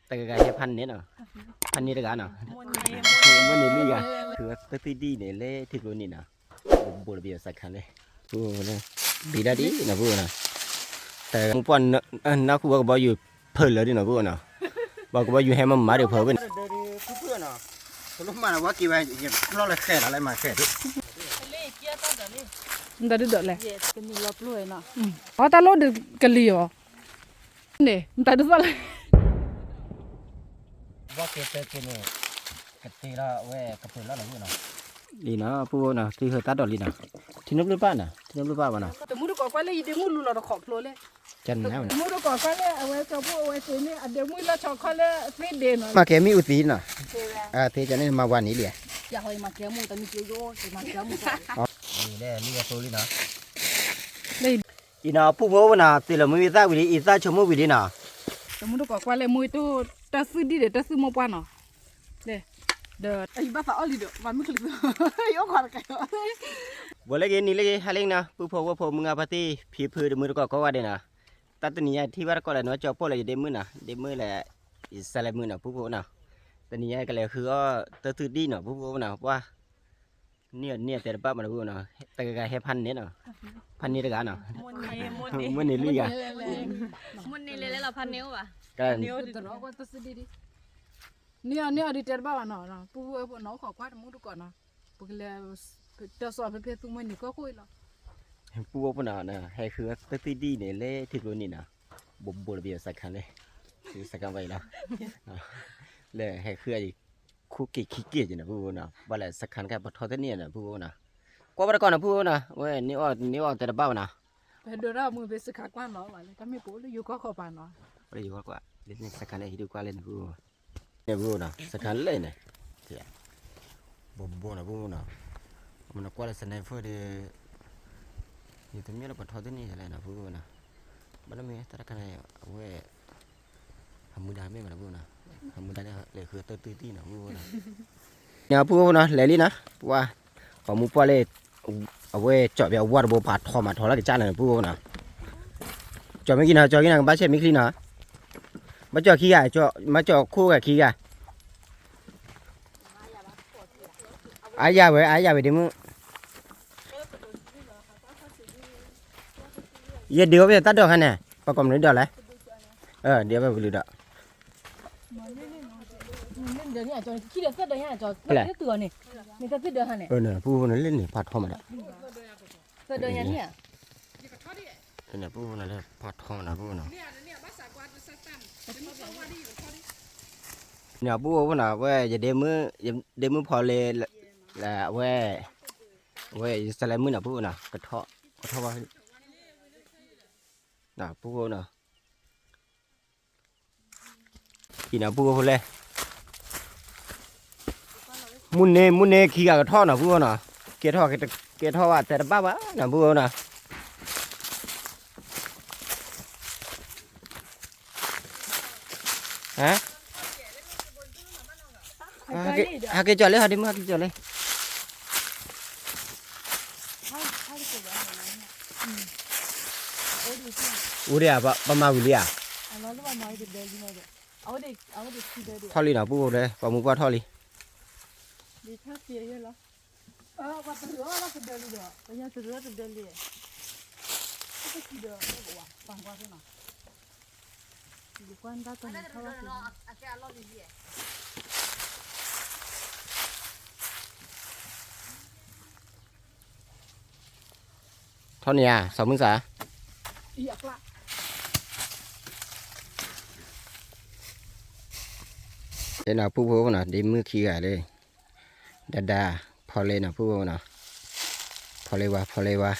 တဂၤဂၤဟဲဖးန့ၣ်နီၤ, ဖးန့ၣ်တဂၤနီၤ, မ့ၢ်န့ၣ်လံဂၤ, ဃုသၢသံဒ်န့ၣ်လၢထံကျိန့ၣ်နီၤ, ဘိးတဘ့ၣ်စခါလဲၣ်, ဘံဒၣ်ဒ်နီၤ ပူဖိနီၤ, တဂၤမူပှၢ်နၢ်ခူၣ်ဝဲကဘီယူၤဖၢလၢာ်ဒ်နီၤ ပူဖိနီၤ, ဘၣ်ကဘီယူၤဟဲမၤမၤဒီးဖၢဝဲန့ၣ်, ပူဖိနီၤ, ပလီၢ်မၤနီၤ ဝဲက့ၤဝဲ ယပလီၢ်လၢဃဲၤလီၤ လၢမၤဃဲၤဒ် နတၢ်ဒုးဒိးလဲၣ်, အတၢ်လိၣ်ဒုးကလံၤအီၤ, န့ၣ် နတၢ်ဒုးသီၣ်လဲၣ်, ဘီက့ၤတက့ၤန့ၣ် ကတ့လီၤဝဲကပၢၤလီၢ်လီၤနီၤ, လံနီၤ ပူဖိနီၤ သုဟၢတၢ်ဒိးလံနီၤ, ထံနိဘျုးဘၣ်နီၤ ထံနိဘျုးဘၣ်ဘၣ်နီၤ, တမူတကိးကွၢ်လၢယဒ့မုၣ်လူလီၤတခီဖျိလဲၣ်, တမူတကိးကွၢ်လၢအဝဲကၠီဖိအဝဲသ့ၣ်န့ၣ် အဒ့မုၣ်လီၤဆီခီလၢသ့ဒ့နီၤ, မၤကဲမ့ၣ်အူသံနီၤ, သ့ကန့ၣ်မၤဝါနံၤလံ, ယၤဟီယမၤကဲမူတမံၤက့ယိ ယမၤကဲမူ, လံလံအသိလံနီၤ အံၤနီၤ ပူဖိနီၤ သ့ၣ်လီၤမူအံသၣ်ဝံၤလံ အံသၣ်ဆိကမိၣ်ဝံၤလံနီၤ, တမူတကိးကွၢ်လၢမူတၢ်သုၣ်ဒံၣ်ဒီးတၢ်သုၣ်မိၢ်ပှၢ်နီၤ, ဒီး ယဘၣ်သးအီၣ်လံဒီး မၤမုၢ်ချံသၢ ယအိၣ်ခိးတကဲး, ဘိးလၢက့ၤနံၤလၢက့ၤ ဟါလၢက့ၤနီၤ ပုၢ်ဖိဝဲၢ်ဖိမုၢ်ဂၤဖါတံၢ် ဖံဖုတမူတကိးကိးဂၤဒဲးနီၤ, တၢ်တနံၤညါထံၣ်ဘၣ်တကိးလၢနီၤ ကၠီပိာ်လၢယဒ့မုၣ်နီၤ ဒ့မုၣ်လၢ ယစဲးလဲမုၣ်နီၤ ပုၢ်ဖိနီၤ, တနံၤညါကလဲၤဃုအီၣ်တၢ်သုၣ်ဒံၣ်နီၤ ပုၢ်ဖိနီၤ ပှၢ် န့ၢ်အီၤန့ၢ်အီၤတဲတဘၣ်မးနီၤ ပုၢ်ဖိနီၤ, တဂၤဂၤဟဲဖးန့ၣ်နီၤ, ဖးန့ၣ်တဂၤနီၤ, မ့ၢ်န့ၣ်လံဂၤ, မ့ၢ်န့ၣ်လဲၤလဲၤလီၤဖးန့ၣ်အိၣ်ဘၣ်, န့ၢ်အီၤန့ၢ်အီၤဒုးတဲတဘၣ်ဘၣ်နီၤ, ပုၢ်ဖိဝဲၢ်ဖိနီၤ အိၣ်ခိးကွၢ်တမူတကိးနီၤ, ပကလဲၤ တၢ်စီၤဖဲဖဲသူမှဲန့ၣ်ကီၢ်ခိၣ်အံၤလီၤ, ပုၢ်ဖိနီၤ ဟဲဃုတၢ်သုၣ်ဒံၣ်န့ၣ် လၢထံကျိန့ၣ်နီၤ, ဘိးဘိးတဘ့ၣ်စခါလဲၣ်, စခါဘၣ်အံၤလီၤ, လၢဟဲဃုအံၤ ခိၣ်က့ၤခံက့ၤက့ၤနီၤ ပုၢ်ဖိနီၤ ဘၣ်လဲၣ်စခါနကဲပထီၣ်တန့ၢ်နီၤ ပုၢ်ဖိနီၤ, ကွၢ်ဘၣ်တကိးနီၤ ပုၢ်ဖိနီၤ ဝဲန့ၢ်အီၣ်န့ၢ်အီၣ်တဲတဘၣ်ဘၣ်နီၤ, ပဒိးတၢ်မုၢ်ဖဲစခါကွၢ်နီၤဘၣ်လဲၣ် တၢ်မ့ၢ်ပအိၣ်လၢယိၤကီၢ်ခိးပၤနီၤ, လၢယိၤကီၢ်ခိး လၢန့ၣ်စခါန့ၣ်ဟံးဒုးကွၢ်လၢန့ၣ် ပုၢ်ဖိ န့ၣ်ပုၢ်နီၤ စခါလဲၣ်န့ၣ်, ဘိးဘိးနီၤ ပုၢ်ဖိနီၤ, မနကွၢ်လၢ sniper ဒီး ယတမ့ၢ်လၢပထီၣ်တန့ၢ်ယလဲၣ်နီၤ ပုၢ်ဖိနီၤ, ဘၣ်လၢမ့ၢ်တၢ်တခါန့ၣ် အဝဲ ဟးမူဒါမ့ၢ်မးနီၤ ပုၢ်ဖိနီၤ, ဟးမူဒါန့ၣ် လဲၤဃုတၢ်သုၣ်ဒံၣ်နီၤ ပုၢ်ဖိနီၤ, န့ၣ် ပုၢ်ဖိနီၤ လဲၤလံနီၤ ပှၤ ပှၤမူပှၢ်လၢ အဝဲကၠီၣ်ဖဲအဝါတဘိဖးထီမးထီလၢကစၢ်န့ၣ် ပုၢ်ဖိနီၤ, ကၠီၣ်မ့ၢ်ကံနီၤ ကၠီၣ်ကံနီၤ ကဘၣ်ဆဲးမ့ၢ်ချံနီၤ, ဘၣ်ကၠီၣ်ခံဂၤ ဘၣ်ကၠီၣ်ခိၣ်ဂၤခံဂၤ အါယၤဝဲ အါယၤဝဲဒ့မုၣ်, ယဒုးအီၣ်ဖဲတၢ်ဒိးခါန့ၣ် ပှၤကိးမနုၤဒိးလဲၣ်, ဒုးအီၣ်ဖဲဝံၤလုာ်ဒီး, ပုၢ်ဖိန့ၣ်လၢန့ၣ်ဖးထီမးဒီး, ပုၢ်ဖိန့ၣ်လၢဖးထီမးနီၤ ပုၢ်ဖိနီၤ, န့ၣ် ပုၢ်ဖိနီၤ ဝဲယဒ့မုၣ် ယဒ့မုၣ်ဖီလ့ အဝဲ အဝဲယစလဲမုၣ်နီၤ ပုၢ်ဖိနီၤ ကထီၣ် ကထီၣ်ဘၣ် ပုၢ်ဖိနီၤ အံၤနီၤ ပုၢ်ဖိလဲၣ်, မုၢ်န့ၢ် မုၢ်န့ၢ်ခံဂၤကထီၣ်နီၤ ပုၢ်ဖိနီၤ, ကဲထီၣ် ကဲထီၣ်ဘၣ်တဲတဘၣ်ဘၣ်နီၤ ပုၢ်ဖိနီၤ, ဟါ, ဟဲက့ၤကၠီၣ်လံ ဟဲဒ့မုၣ် ဟဲက့ၤကၠီၣ်လံ အိၣ်ဒံးဧါ, ပမၤဝံၤလံဧါ, ထီၣ်လံနီၤ ပုၢ်ဖိလၢ ပှၤမူပှၢ်ထီၣ်လံ, ထီၣ်န့ၣ်ဧါ စီၤမုၢ်စၢ်, တဲနီၤ ပုၢ်ဖိနီၤ ဒ့မုၣ်ခံဂၤလၢ ဒါဒါ ဖီလဲနီၤ ပုၢ်ဖိနီၤ, ဖီလဲဝါ ဖီလဲဝါ,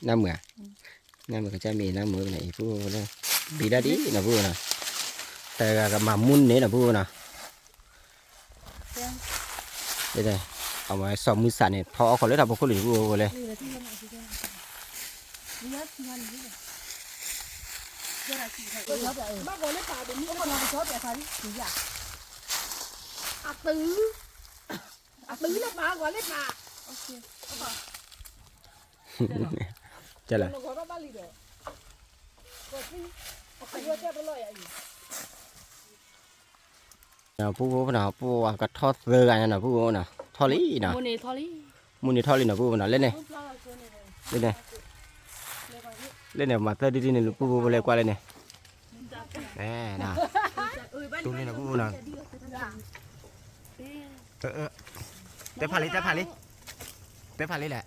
နၢ်မုာ်ဧါ, နၢ်မုာ်ကစၢ်မ့ၢ်နၢ်မုာ်န့ၣ် ပုၢ်ဖိလၢ ဘံဒၣ်ဒ်နီၤ ပုၢ်ဖိနီၤ, တဂၤကမၤမူန့ၣ်နီၤ ပုၢ်ဖိနီၤ, အဝဲစီၤမုၢ်စၢ်န့ၣ် ထီအီၣ်ခိးလၢတၢ်ဖီခိၣ်လံ ပုၢ်ဖိလဲၣ် အသုးလၢပာ်ဂီၤလၢပာ်, ကဲလၢ, ပူဖိပနီၤ ပူဝါကထီၣ်သၢဂၤညါနီၤ ပူဖိနီၤ ထီၣ်လံနီၤ, မုၢ်နံၤထီၣ်လံနီၤ ပူဖိနီၤ လဲၣ်န့ၣ်, လဲၣ်န့ၣ်, လဲၣ်န့ၣ် မၤသၢဒုဒုန့ၣ် ပူဖိလဲၤကွၢ်လဲၣ်န့ၣ်, အဲ, တူၢ်လံနီၤ ပူဖိနီၤ, တဲဖးလံ တဲဖးလံ, တဲဖးလံလဲၣ်.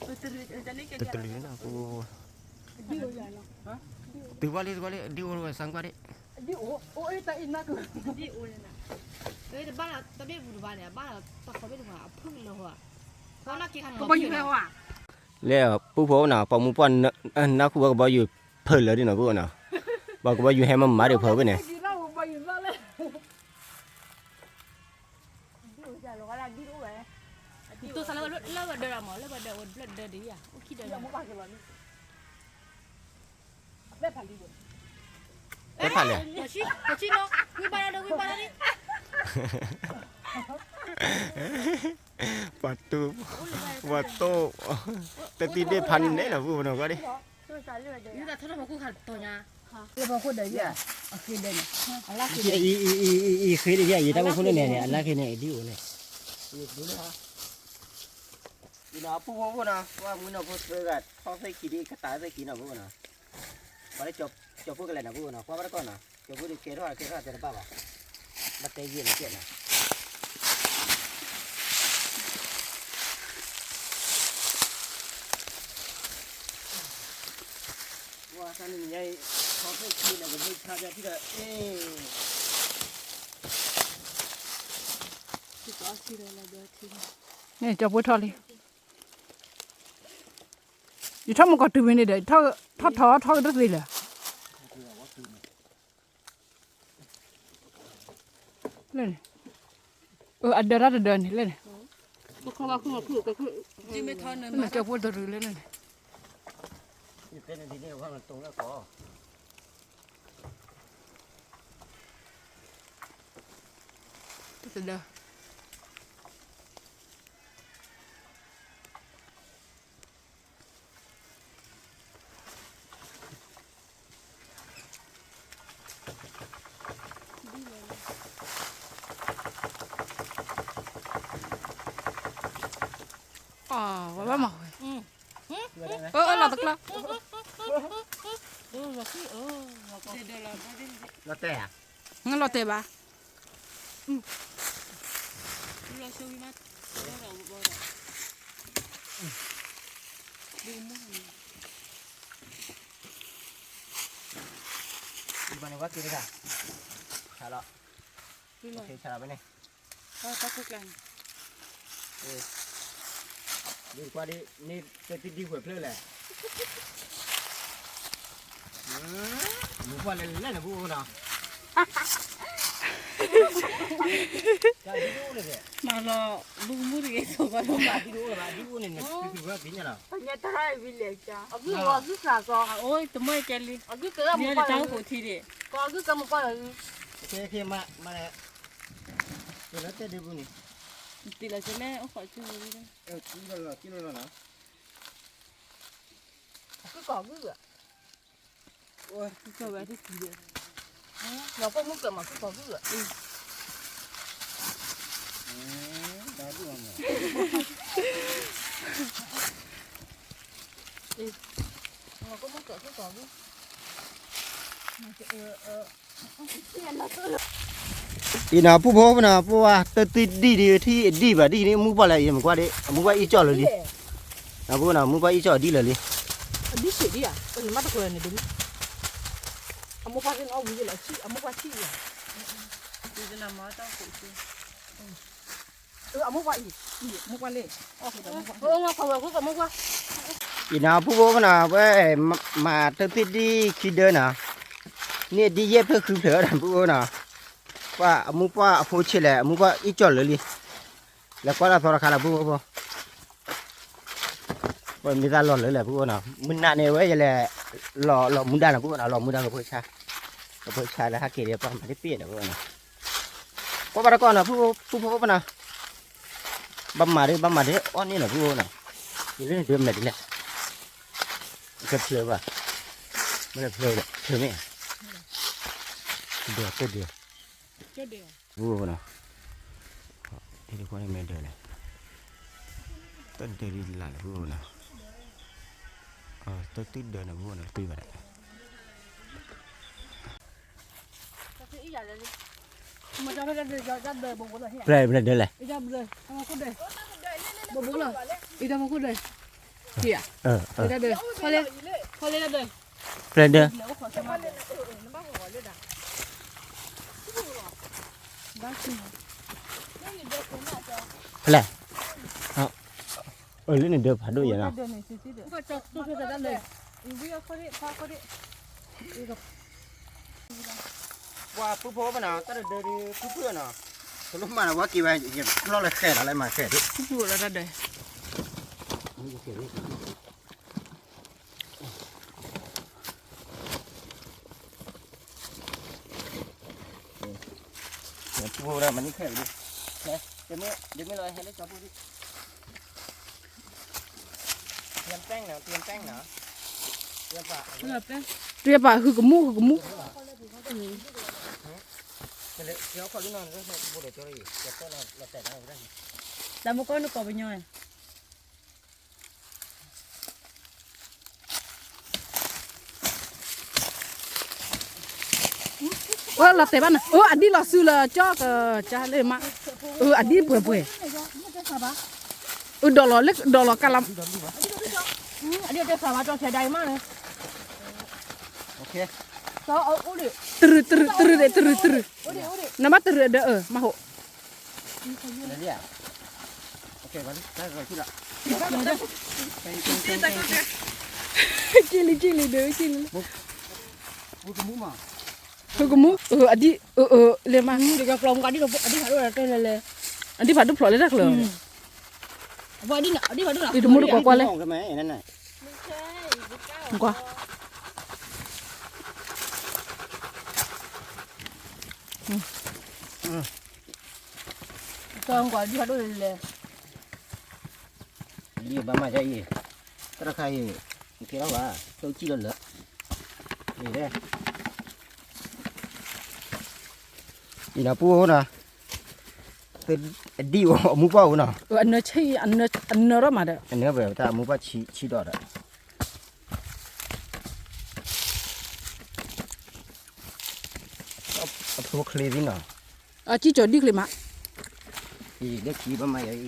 တတလုာ်နီၤ ပူ, တုၤကွၢ်လံ တုၤကွၢ်လံ ဒ်အိၣ်ဝဲ စမ်းကွၢ်ဒံး, လၢပူဖိနီၤ ပှၤမူပှၢ်နၢ်ခူၣ်ဝဲကဘီယူၤဖၢလၢာ်ဒံးနီၤ ပူဖိနီၤ, ပှၤကဘီယူၤဟဲမးမးဒံးဖၢဖဲန့ၣ် တဲဖးလဲၣ်, ပှၤတိၢ်, ပှၤတိၢ်, တသံဒ့ၣ်ဖးန့ၣ်လီၤ ပူဖိနီၤကွၢ်ဒံး, အံၤ အံၤ အံၤ ဃ့ဒံးယဲ ယတၢ်အိၣ်ဖှိၣ်န့ၣ်န့ၣ် အလါဃ့န့ၣ် ဒ်အိၣ်န့ၣ်, အံၤနီၤ ပူဖိဖိနီၤ ပှၤမုၢ်နီၤဖိသၢဂၤ ထီၣ်သ့ၣ်ခံဒ်အံၤ ကတၢၢ်သ့ၣ်ခံနီၤ ပူဖိနီၤ, ပှၤလၢကၠီၤဖိကလဲၤနီၤ ပူဖိနီၤ ကွၢ်ဘၣ်တကီၢ်နီၤ ကၠီၤဖိဒုးကဲထီၣ်ကဲထီၣ်တဲတဘၣ်ဘၣ်, ဘၣ်တဲယံာ်လီၤကဲနီၤ. ဝါ တၢ်နံၤညါအံၤ ထီၣ်သ့ၣ်ခံဒီး ကမ့ၢ်ဆါဘၣ်ထံဒီး အ့ၣ် န့ၣ် ကၠီၤဖိထီၣ်လံ, ယထီၣ်မုၢ်ကီၢ်တုၤဝဲန့ၣ်ဒီး ထီၣ်ထီၣ်ထီၣ်ကတၢၢ်သ့လၢာ် လၢန့ၣ်, အဒၢးတၢ်တဒၢးန့ၣ် လၢန့ၣ်, ကၠီၤဖိတရူးလၢန့ၣ်, တဒၢး အီ ဝဲဘၣ်မၤဝဲ, အၢ လီၤတကျီ, လီၤတဲာ်ဧါ, လီၤတဲာ်ဘၣ်. ဘၣ်န့ၣ်ဝဲက့ၤတဂၤ, ဆါလီၤ, ဆါလီၤဖဲန့ၣ်, ဒ်ကွၢ်ဒ်န့ၣ် တသံဒံၣ်ဝဲဖျၢၣ်လဲၣ်, မူပှၢ်လဲၤလဲၣ်န့ၣ် ပူဖိနီၤ, တၢ်ဒ်အိၣ်န့ၣ်, မၤလီၤဘုမူတဂ့ၤ ဆိကီးဒိၣ်မး, ဒ်အိၣ်န့ၣ် နသုသုဝဲပညါလီၤ, အဂုၢ်အဂုၢ်စၢ်ကီး, အအိၣ်တမီၢ်ကဲလံ, အဂုၢ်ကလၢမူပှၢ်လၢ, တၢ်အိၣ်ဖှိၣ်ထံဒံး, ကီးအဂုၢ်ကလၢမူပှၢ်လၢ, ကဲမးမးလဲၣ်, ကလၢတဲဒ့ပူၤန့ၣ်, တံၤလီၤကလဲၣ် အိၣ်ဃီကၠူလီၤ, ကလီၤလီၤလီၤ, အဂုၢ်ကီးအဂုၢ်, လီၤပှၢ်မုၢ်ကၢးမၤကီးဂုၢ်လီၤ, လီၤပှၢ်မုၢ်ကၢးကီးဂုၢ်, အံၤနီၤ ပူဖိပနီၤ ပဝဲတသံဒံၣ်ဒံးထံၣ်အဒံၣ်ဘၣ်ဒံၣ်န့ၣ် မူပှၢ်လၢအံၤမကွၢ်ဒံး အမူပှၢ်အံၣ်ကၠီၣ်လၢာ်လံ, နီၤ ပူဖိနီၤ မူပှၢ်အံၣ်ကၠီၣ်အဒံၣ်လၢာ်လံ, အဒံၣ်ဆံးဒံၣ်ဧါ, နမ့ၢ်တကွၢ်န့ၣ်ဒ်န့ၣ်, အမူပှၢ်သ့ၣ်န့ၣ်အီၣ်ဝံၤလီၤ အမူပှၢ်ဆံးဧါ, အမူပှၢ်အံၤ, အမူပှၢ်လဲၣ်, အီၣ်ဝံၤလီၤ အံၤနီၤ ပူဖိပနီၤ ပဝဲမၤတသံဒံၣ်ခံဒၢနီၤ, န့ၣ်အဒံၣ်ယဲၢ်ဖျၢၣ်ဃုဖျၢၣ်ဒီး ပူဖိနီၤ, ပှၤအမူပှၢ်အဖိဆံးလဲၣ် အမူပှၢ်အံၣ်ကၠီၣ်လၢာ်လံ, လဲၤကွၢ်လၢသီတခါလီၤ ပူဖိဖိ, ပမ့ၢ်သးလီၤလၢာ်လဲၣ် ပူဖိနီၤ မုၢ်နၤန့ၣ်ဝဲယလဲၤ လီၤမူဒါနီၤ ပူဖိနီၤ လီၤမူဒါကဖိဆါ, ကဖိဆါလၢဟဲက့ၤဒီးပှၤမၤတပ့ၢ်နီၤ ပူဖိနီၤ, ကွၢ်ဘၣ်တကီၢ်နီၤ ပူဖိပနီၤ ဘၣ်မၤဒ် ဘၣ်မၤဒ် အီၣ်န့ၣ်လီၤ ပုၢ်အိၣ်နီၤ, ယလၢနဒၢမဲာ်ဒ်လဲၣ်, ကဖျၢဘၣ်, မ့ၢ်ဖျၢဒီး ဖျၢမ့ၢ်, ဒၢတဒၢ, ပုၢ်အိၣ်နီၤ, တဒၢခွါန့ၣ်မ့ၢ်ဒၢလဲၣ်, တဒၢဒ်လၢ်လၢပုၢ်အိၣ်နီၤ, တတုၤဒၢန့ၣ် ပုၢ်အိၣ်နီၤ တတုၤဘၣ်ဒၣ် ဖျဲၣ်ဖျဲၣ်ဒၢလဲၣ်, ဖျဲၣ်ဒၢ, ဖျဲၣ်, အလၢနဒၢဖးဒိၣ်ယဲနီၤ, ပှၤပုၢ်ဖိဘၣ်နီၤ တၢ်တဒၢဒုးဖုၣ်ဖုၣ်နီၤ, တလိၣ်မၤလၢဝဲက့ၤဝဲ ယဖျီၣ်လၢဃဲၤလီၤလၢမၤဃဲၤဒုး, ဖုၣ်ဖုၣ်လီၤတၢ်ဒၢ ပူဝဲဒၣ်မနုၤခဲလၢာ်, ဒ်မ့ၢ်လီၤဟဲလၢကၠီပူၤဒ်, တံၢ်ပၢၢ်နီၤ, တံၢ်ပၢၢ်နီၤ, တံၢ်ပၢၢ်, တံၢ်ပၢၢ် ဟုကမူၣ် ဟုကမူၣ်, တၢ်မူကီၢ်နကိးပညီ အလီၤတဲာ်ဘၣ်နၤ, အဒံၣ်လီၤစုလၢကၠီကကၢ်လၢမး, အဒံၣ်ပှဲၤပှဲၤ, ဒီးလီၤလၢဒီးလီၤကလၤ, တရူးတရူးတရူးတရူး, နဘၣ်တရူးအဒၢအၢ မးဟိး က့လံ က့လံ ဒုး က့လံ, ဟုကမူၣ်, အဒံၣ်, လၢမး, အဒံၣ်ဖးဒိၣ်ဖျိးလၢတၢ်ချၢ, အဒံၣ်တမူတကိးကွၢ်လဲၣ်, ကွၢ် ကွၢ်ဒံၣ်ဖးဒိၣ်လဲၣ်လဲၣ်, လံဘၣ်မၤဒ်အံၤ, တၢ်တခါအံၤ, ကဲထီၣ်ဘၣ်, တကံၢ်လၢလၢ, အံၤ, အံၤနီၤ ပူအိၣ်နီၤ, အဒံၣ်အိၣ် အမူပှၢ်အိၣ်နီၤ, အနၢဆံ, အနၢထီၣ်မးဒီး, အနၢပှဲၤတၢ်အမူပှၢ်ဆံးဒီးဒီး အဖိချ့သ့ၣ်နီၤ, အကံၢ်ကၠီၤဒံၣ်ချ့မး, အံၤလၢခံဘၣ်မၤယၤအံၤ,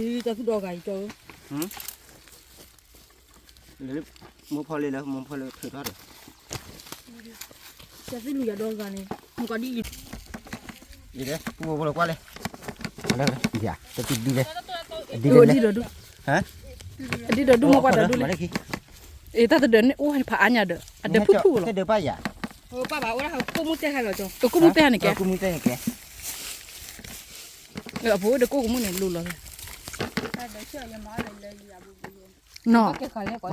တၢ်သူၣ်ဒီဂၤအံၤကၠီၤ, လၢမိၢ်ဖီလ့လၢမိၢ်ဖီလ့ထုးထီၣ်ဒီး, တၢ်သူၣ်လူၤယၤဒီဂၤန့ၣ်, မူကီၢ်ဒံၣ်အံၤ, ပူဖိလၢကွၢ်လဲၣ်, တၢ်သူၣ်ဒံၣ်လဲၣ်, အဒံၣ်ဒီးဒူၣ်, အဒံၣ်ဒီးဒူၣ်မိၢ်ပှၢ်ဒီးဒူၣ်လဲၣ်, အတၢ်တဒၢန့ၣ်အိၣ်ဖးအါညါဒီး အဒၢဖုၣ်ဖုၣ်လီၤ, ကိၣ်မူၣ်တဲဟဲန့ၣ်ကဲ, အဖိဒီးကိၣ်ကမူၣ်န့ၣ်လိၤလီၤ, နီၤ, ပှၤတထံၣ်ဘၣ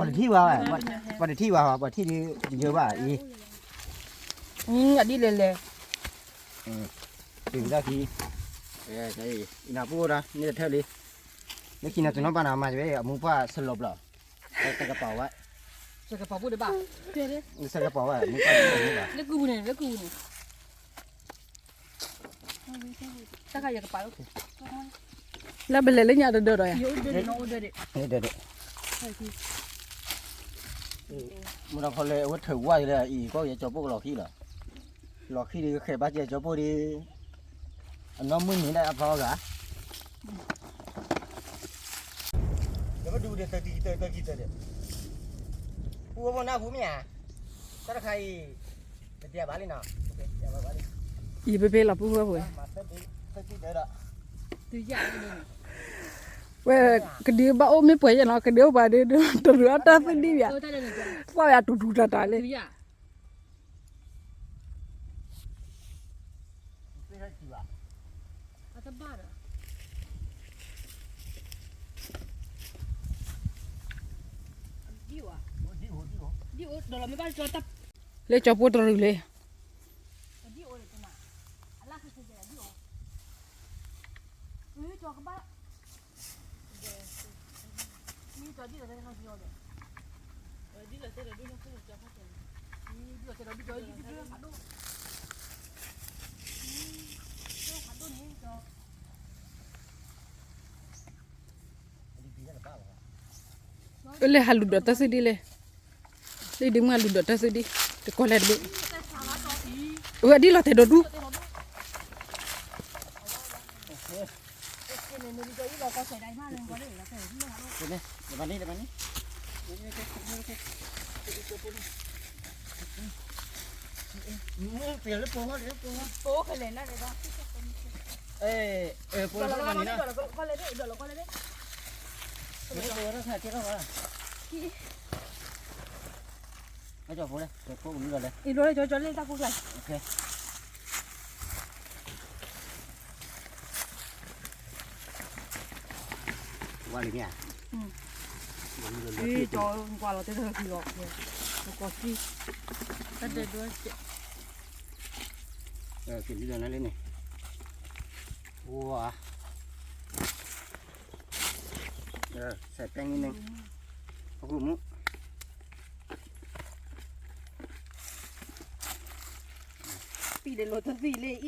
်, ပှၤတထံၣ်ဘၣ်, ပှၤထံၣ်ဒုးယၢဘၣ်အံၤ, အဒံၣ်လဲၣ်လဲၣ်, တုၤတၢ်ခံ, အံၤနၤပူအိၣ်ဒီး န့ၣ်တထၢၣ်လံ, လၢခံနၤတနီၣ်ဘၣ်နၤမၤဝဲ အမူပှၢ်စလီၤဘျီ, စကပၤဝဲ, စကပၤဝဲ, မူပှၢ်စလီၤဘျီ, လၢပလဲၤလၢညါတဒၢဒီးယၤ, မူဒီးဖီလဲၣ် အဝဲထုးဝါယလဲၣ်အံၤ ကီၢ်ယဲကၠီပိၢ်ကလီၤခံလီၤ, လီၤခံဒုးကဃဲၤဘၣ်ကၠီပိၢ်ဒီး, အနီၢ်မုၢ်နံၤဒၣ်အဖီအဂၤ, ဒီးပဒုးဒံးသၢကံၢ်သၢကံၢ်သၢဒီး, ပူဝဲဖိနၢ်ဟူမ့ၢ်ဧါ, တၢ်တခါအံၤ, ပတဲဘၣ်လံနီၤ, ယပဖဲလီၤပူဝဲဖိ, ဝဲ, ကဒုးဘၣ်အိၣ်မ့ၢ်ပှဲၤယဲၢ်နီၤ ကဒုးအိၣ်ပှၤဒုး တရူးအတၢ်သ့ၣ်ဒံၣ်ဘၣ်, သီၣ်ယၤတူၤတူၤတၢ်တၢ်လံ လၢကၠီပိၢ်တရူးလံ, အလၢ်ဆဲးဆဲးကဲဒ်အိၣ်, အကဘၣ်, အလၢဟးလူၤဒီးတၢ်စုဒ်လဲၣ်, လၢဒ့မုၣ်ဟးလူၤဒီးတၢ်စုဒ်, တကီၢ်လဲၣ်တဘ့ၣ်, အဒ်လီၤတဲာ်ဒီးဒူ ဝါလံမ့ၢ်ဧါ, ကလီၤတဲလီၤ, ကလီၤတဲလီၤန့ၣ်, ဝါ စဲးတဲနံန့ၣ်, အဃိမူ ပံၤဒဲးလိာ်တသံလၢအံၤဝဲလၢလံ, အ့ တၢ်သံအ့ယၤ, ဆံးလၢတၢ်သံအ့လၢတၢ်သံဝ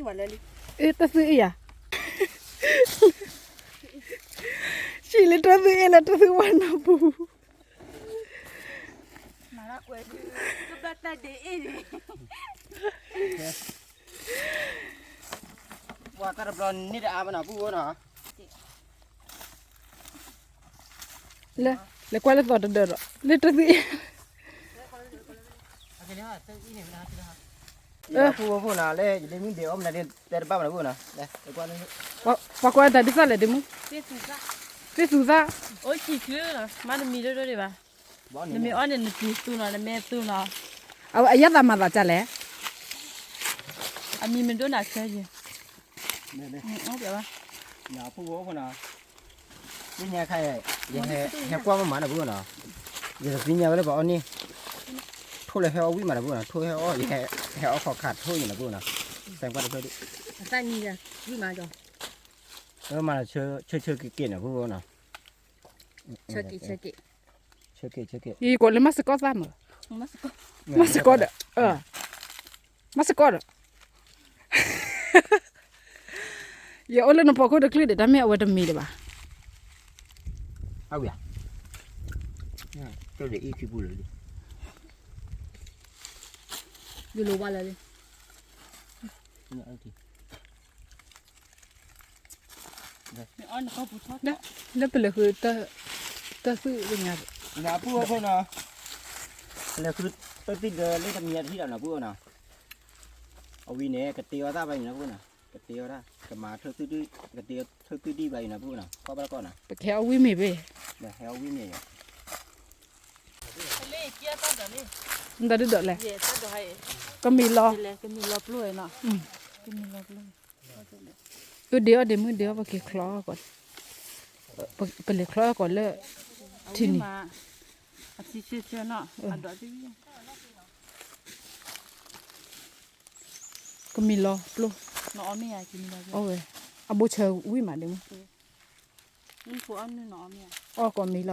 ဲနီၢ်ပူၤ, မၤလၢကွဲးဒုး, ကဘၣ်တၢ်ဒဲးအ့ၣ်န့ၣ်, ပှၤတၢ်တဘျီန့ၣ်တအါဘၣ်နီၢ်ပူၤနီၢ် လၢ လဲၤကွၢ်လၢသီတဒၢဒီး လၢတၢ်သံ ယဖိဖိနီၤ လၢယဒ့မုၣ်ဒ့အီၣ်မနုၤဒ့တဲတဘၣ်မနုၤဖိနီၤ ပှၤကွၢ်တၢ်ဒ်သၣ်လဲၣ်ဒ့မုၣ်, သ့ၣ်သူသၣ်, အိၣ်ဆံးချုလီၤ မ့တမံၤဒိၣ်ဒိၣ်ဒံးဘၣ်, နမ့ၢ်အီၣ်န့ၣ် နတုၤသူနီၤ နမ့ၢ်သူနီၤ, အဝဲအယၣ်သးမၤသးကလဲၣ်, အမံၤမ့ၢ်ဒိၣ်နၤဆၢယၤ နဖိဖိနီၤ လၢညါခါ ယဟဲကွၢ်မးမးနီၤ ဖိနီၤ, ယတသ့ၣ်ညါဝဲလၢပှၤအီၣ်န့ၣ်, ထိၣ်လၢဟဲအီၣ်ဝံၣ်မးနီၤ ဖိနီၤ, ထိၣ်ဟဲအီၣ် ယဟဲအီၣ်ခီခါထိၣ်ယၤနီၤ ဖိနီၤ, စဲးကွၢ်တဖျၢၣ်ဒံး, အသၣ်နံၤယၤဝံၣ်မးဒီး, မၤလီၤဆၢဆၢက့ၤက့ၤနီၤ ဖိနီၤ, ဆၢက့ၤဆၢက့ၤ ဆၢက့ၤဆၢက့ၤ, ယကိးလၢမၤစ့ၢ်ကီးသးမး, မၤစ့ၢ်ကီးဒီး, မၤစ့ၢ်ကီးဒီး ယအိၣ်လၢနဖီခိၣ်တချုးဒီး တၢ်မ့ၢ်အဝဲတမံၤဒံးဘၣ်. အဝဲ, ကၠီဒဲးအံၤခံပူၤလၢာ်လံ, ယလိၤဘၣ်လၢာ်လံ, လၢပလဲၤဃုတၢ်သံၣ်ညါ, နပူၤဖိနီၤ, လဲၤဃုတၢ်သံၣ်ဒီးလၢတမံၤအထံၣ်ဒီးနပူၤနီၤ, အဝံၤန့ၣ် ကတ့အီၣ်တၢ်ဘၣ်န့ၣ်နပူၤနီၤ, ကတ့အီၣ်တၢ် ကမၤထၢၣ်သုၣ်ဒံၣ်, ကတ့ထၢၣ်သုၣ်ဒံၣ်ဘၣ်အံၤနပူၤနီၤ, ကီၢ်ဘၣ်တကီၢ်နီၤ, ပကဟဲအီၣ်ဝံၣ်မ့ၢ်ဘၣ်, ဟဲအီၣ်ဝံၣ်မ့ၢ်ယီၤ, တၢ်ဒုးဒိးလဲၣ်, ကမံၤလီၤ, ကမံၤလီၤပျိ, အဒ့အီၣ်ဒ့မုၣ်ဒ့အီၣ် ပက့ၤချီအီၣ်ကီး, ပလဲၤချီအီၣ်ကီးလၢ ထံနံၤ, ကမံၤလီၤပျိ, အီၣ်ဝဲ, အဘိဆၢဝံၣ်မးဒ့မုၣ်, အီၣ်ကီးမံၤလီၤ,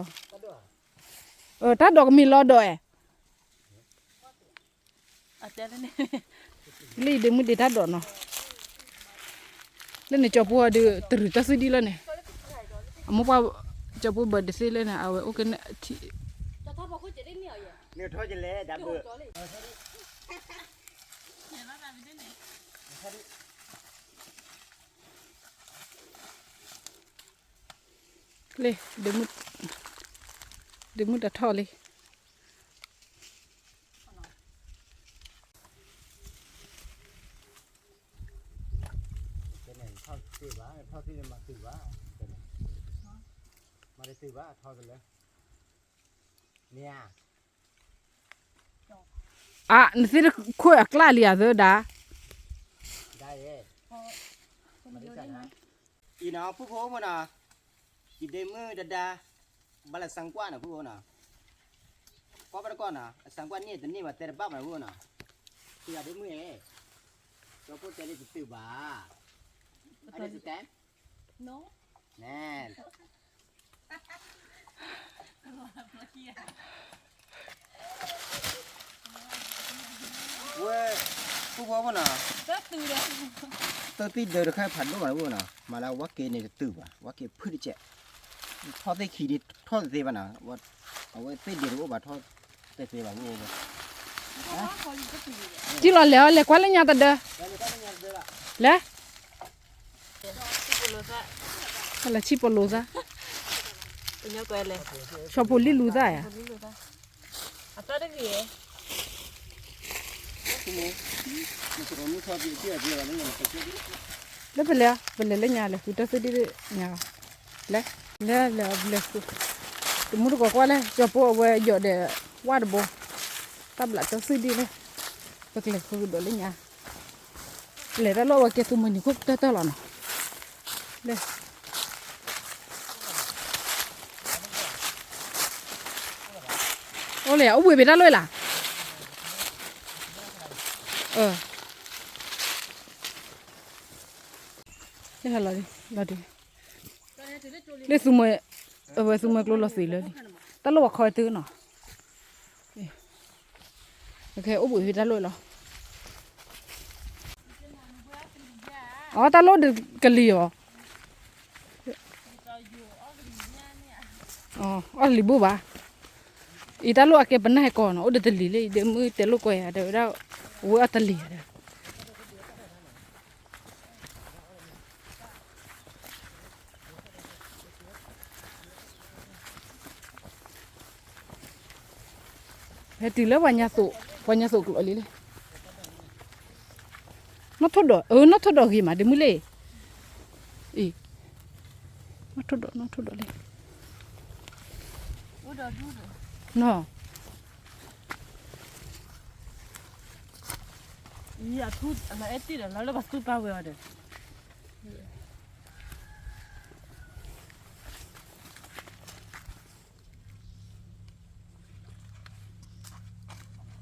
တၢ်ဒိးကမံၤလီၤဒိးအဲ လၢဒ့မုၣ်ဒ့တၢ်ဒိးနီၤ, လၢန့ၣ်ကၠီၤပူၤအီၤဒုး တရူးတၢ်စုဒံၣ်လီၤန့ၣ်, အမိၢ်ပှၢ်ကၠီၤပူၤဘၢၣ်ဒ့သ့လၢန့ၣ် အဝဲအိၣ်ကဲန့ၣ်ထံ လၢ ဒ့မုၣ်တၢ်ထီၣ်လံ, အါ နသ့ၣ်တခိၣ်အကျၢ်လံဧါသၢဒါ, အံၤနီၤ ဖုဖိဖိနီၤ, ယဒ့မုၣ်တဒါ, ဘၣ်လၢစၢကွၢ်နီၤ ဖုဖိနီၤ, ကီၢ်ဘၣ်တကီၢ်နီၤ အစၢကွၢ်န့ၢ်တန့ၢ်ဘၣ်တဲတဘၣ်မး ဖုဖိနီၤ, သုယဒ့မုၣ်ဧၢ, ကၠီၤပူၤတဲလၢတတုၤဘၣ်, အဒ့စတဲ, နဲ, ကလီၤ ဖိဖိနီၤ, တၢ်သံဒၢးတခါဖးဒိၣ်ဘၣ်ဖိနီၤ, မၤလၢဝဲက့ၤန့ၣ်တတုၤဘၣ်, ဝဲက့ၤဖုၣ်တကဲး, ထီၣ်သ့ၣ်ခံဒံးထီၣ်တသ့ဘၣ်နီၤ, အဝဲသ့ၣ်ဒံးတအိၣ်ဘၣ်ထီၣ်တသ့ဘၣ်ဖိဖိ, ကံလီၤလဲၤအီၤလဲၤကွၢ်လၢညါတဒၢ, လဲၤ လဲၤဆံၣ်ပီလိၤသၣ်, ကၠီဖိလံလူၤသၣ်ဧါ, လၢပလဲၤ ပလဲၤလၢညါလဲၤဃုတၢ်သူၣ်ဒံၣ်ညါ, လဲၤ လဲၤလဲၤလဲၤဃု, တမူတကိးကွၢ်လဲၣ် ကၠီဖိအဝဲယီၤဒီးဝၣ်တဘိ, တၢ်ဘျးတၢ်သူၣ်ဒံၣ်လဲၣ်, ပကလဲၤဃုကဒီးလၢညါ လဲၤတၢ်လီၢ်ဝဲကဲသုးမုၢ်နံၤခိၣ်ကတၢၢ်တၢၢ်လီၤနီၤ, လဲၤ အိၣ်လၢယအိၣ်ဘှံးဖဲတၢ်လီၢ်လၢ်, လၢဟဲလီၤဒံး လီၤဒံး, လၢသုးမွဲ အဝဲသုးမွဲကျိလီၤသံးလၢလံ, တၢ်လီၢ်ဝဲခီဝဲသုနီၤ, အိၣ်ဘှံးဖဲတၢ်လီၢ်လီၤ, အတၢ်လီၢ်ဒုးကလံၤအီၤ အီၣ်တလံၤဘိၣ်ဘၣ်, အံၤတၢ်လိၣ်အကဲပနၢ်ဟဲကီးနီၤ အိၣ်ဒီးတလံၤလၢအံၤ ဒီးမုၢ်တဲလိာ်ကွဲယၤ တဲဝဲဒၣ် ဝဲအီၣ်တလံၤဒီး ဟဲတုၤလၢပှၤညါသိး ပှၤညါသိးကျိာ်လံလဲၣ်, နီၣ်ထိၣ်ဒီး အၢ နီၣ်ထိၣ်ဒီးဂ့ၤမး ဒ့မုၢ်လ့ၣ်, အံၤ နီၣ်ထိၣ်ဒီး နီၣ်ထိၣ်ဒီးလံ, နီၣ် အံၤအထူအလီၤအဲၣ်တ့ၢ်ဒီးလီၤလၢပှၤသူၣ်ပာ်ဝဲအီၤဒီး အီ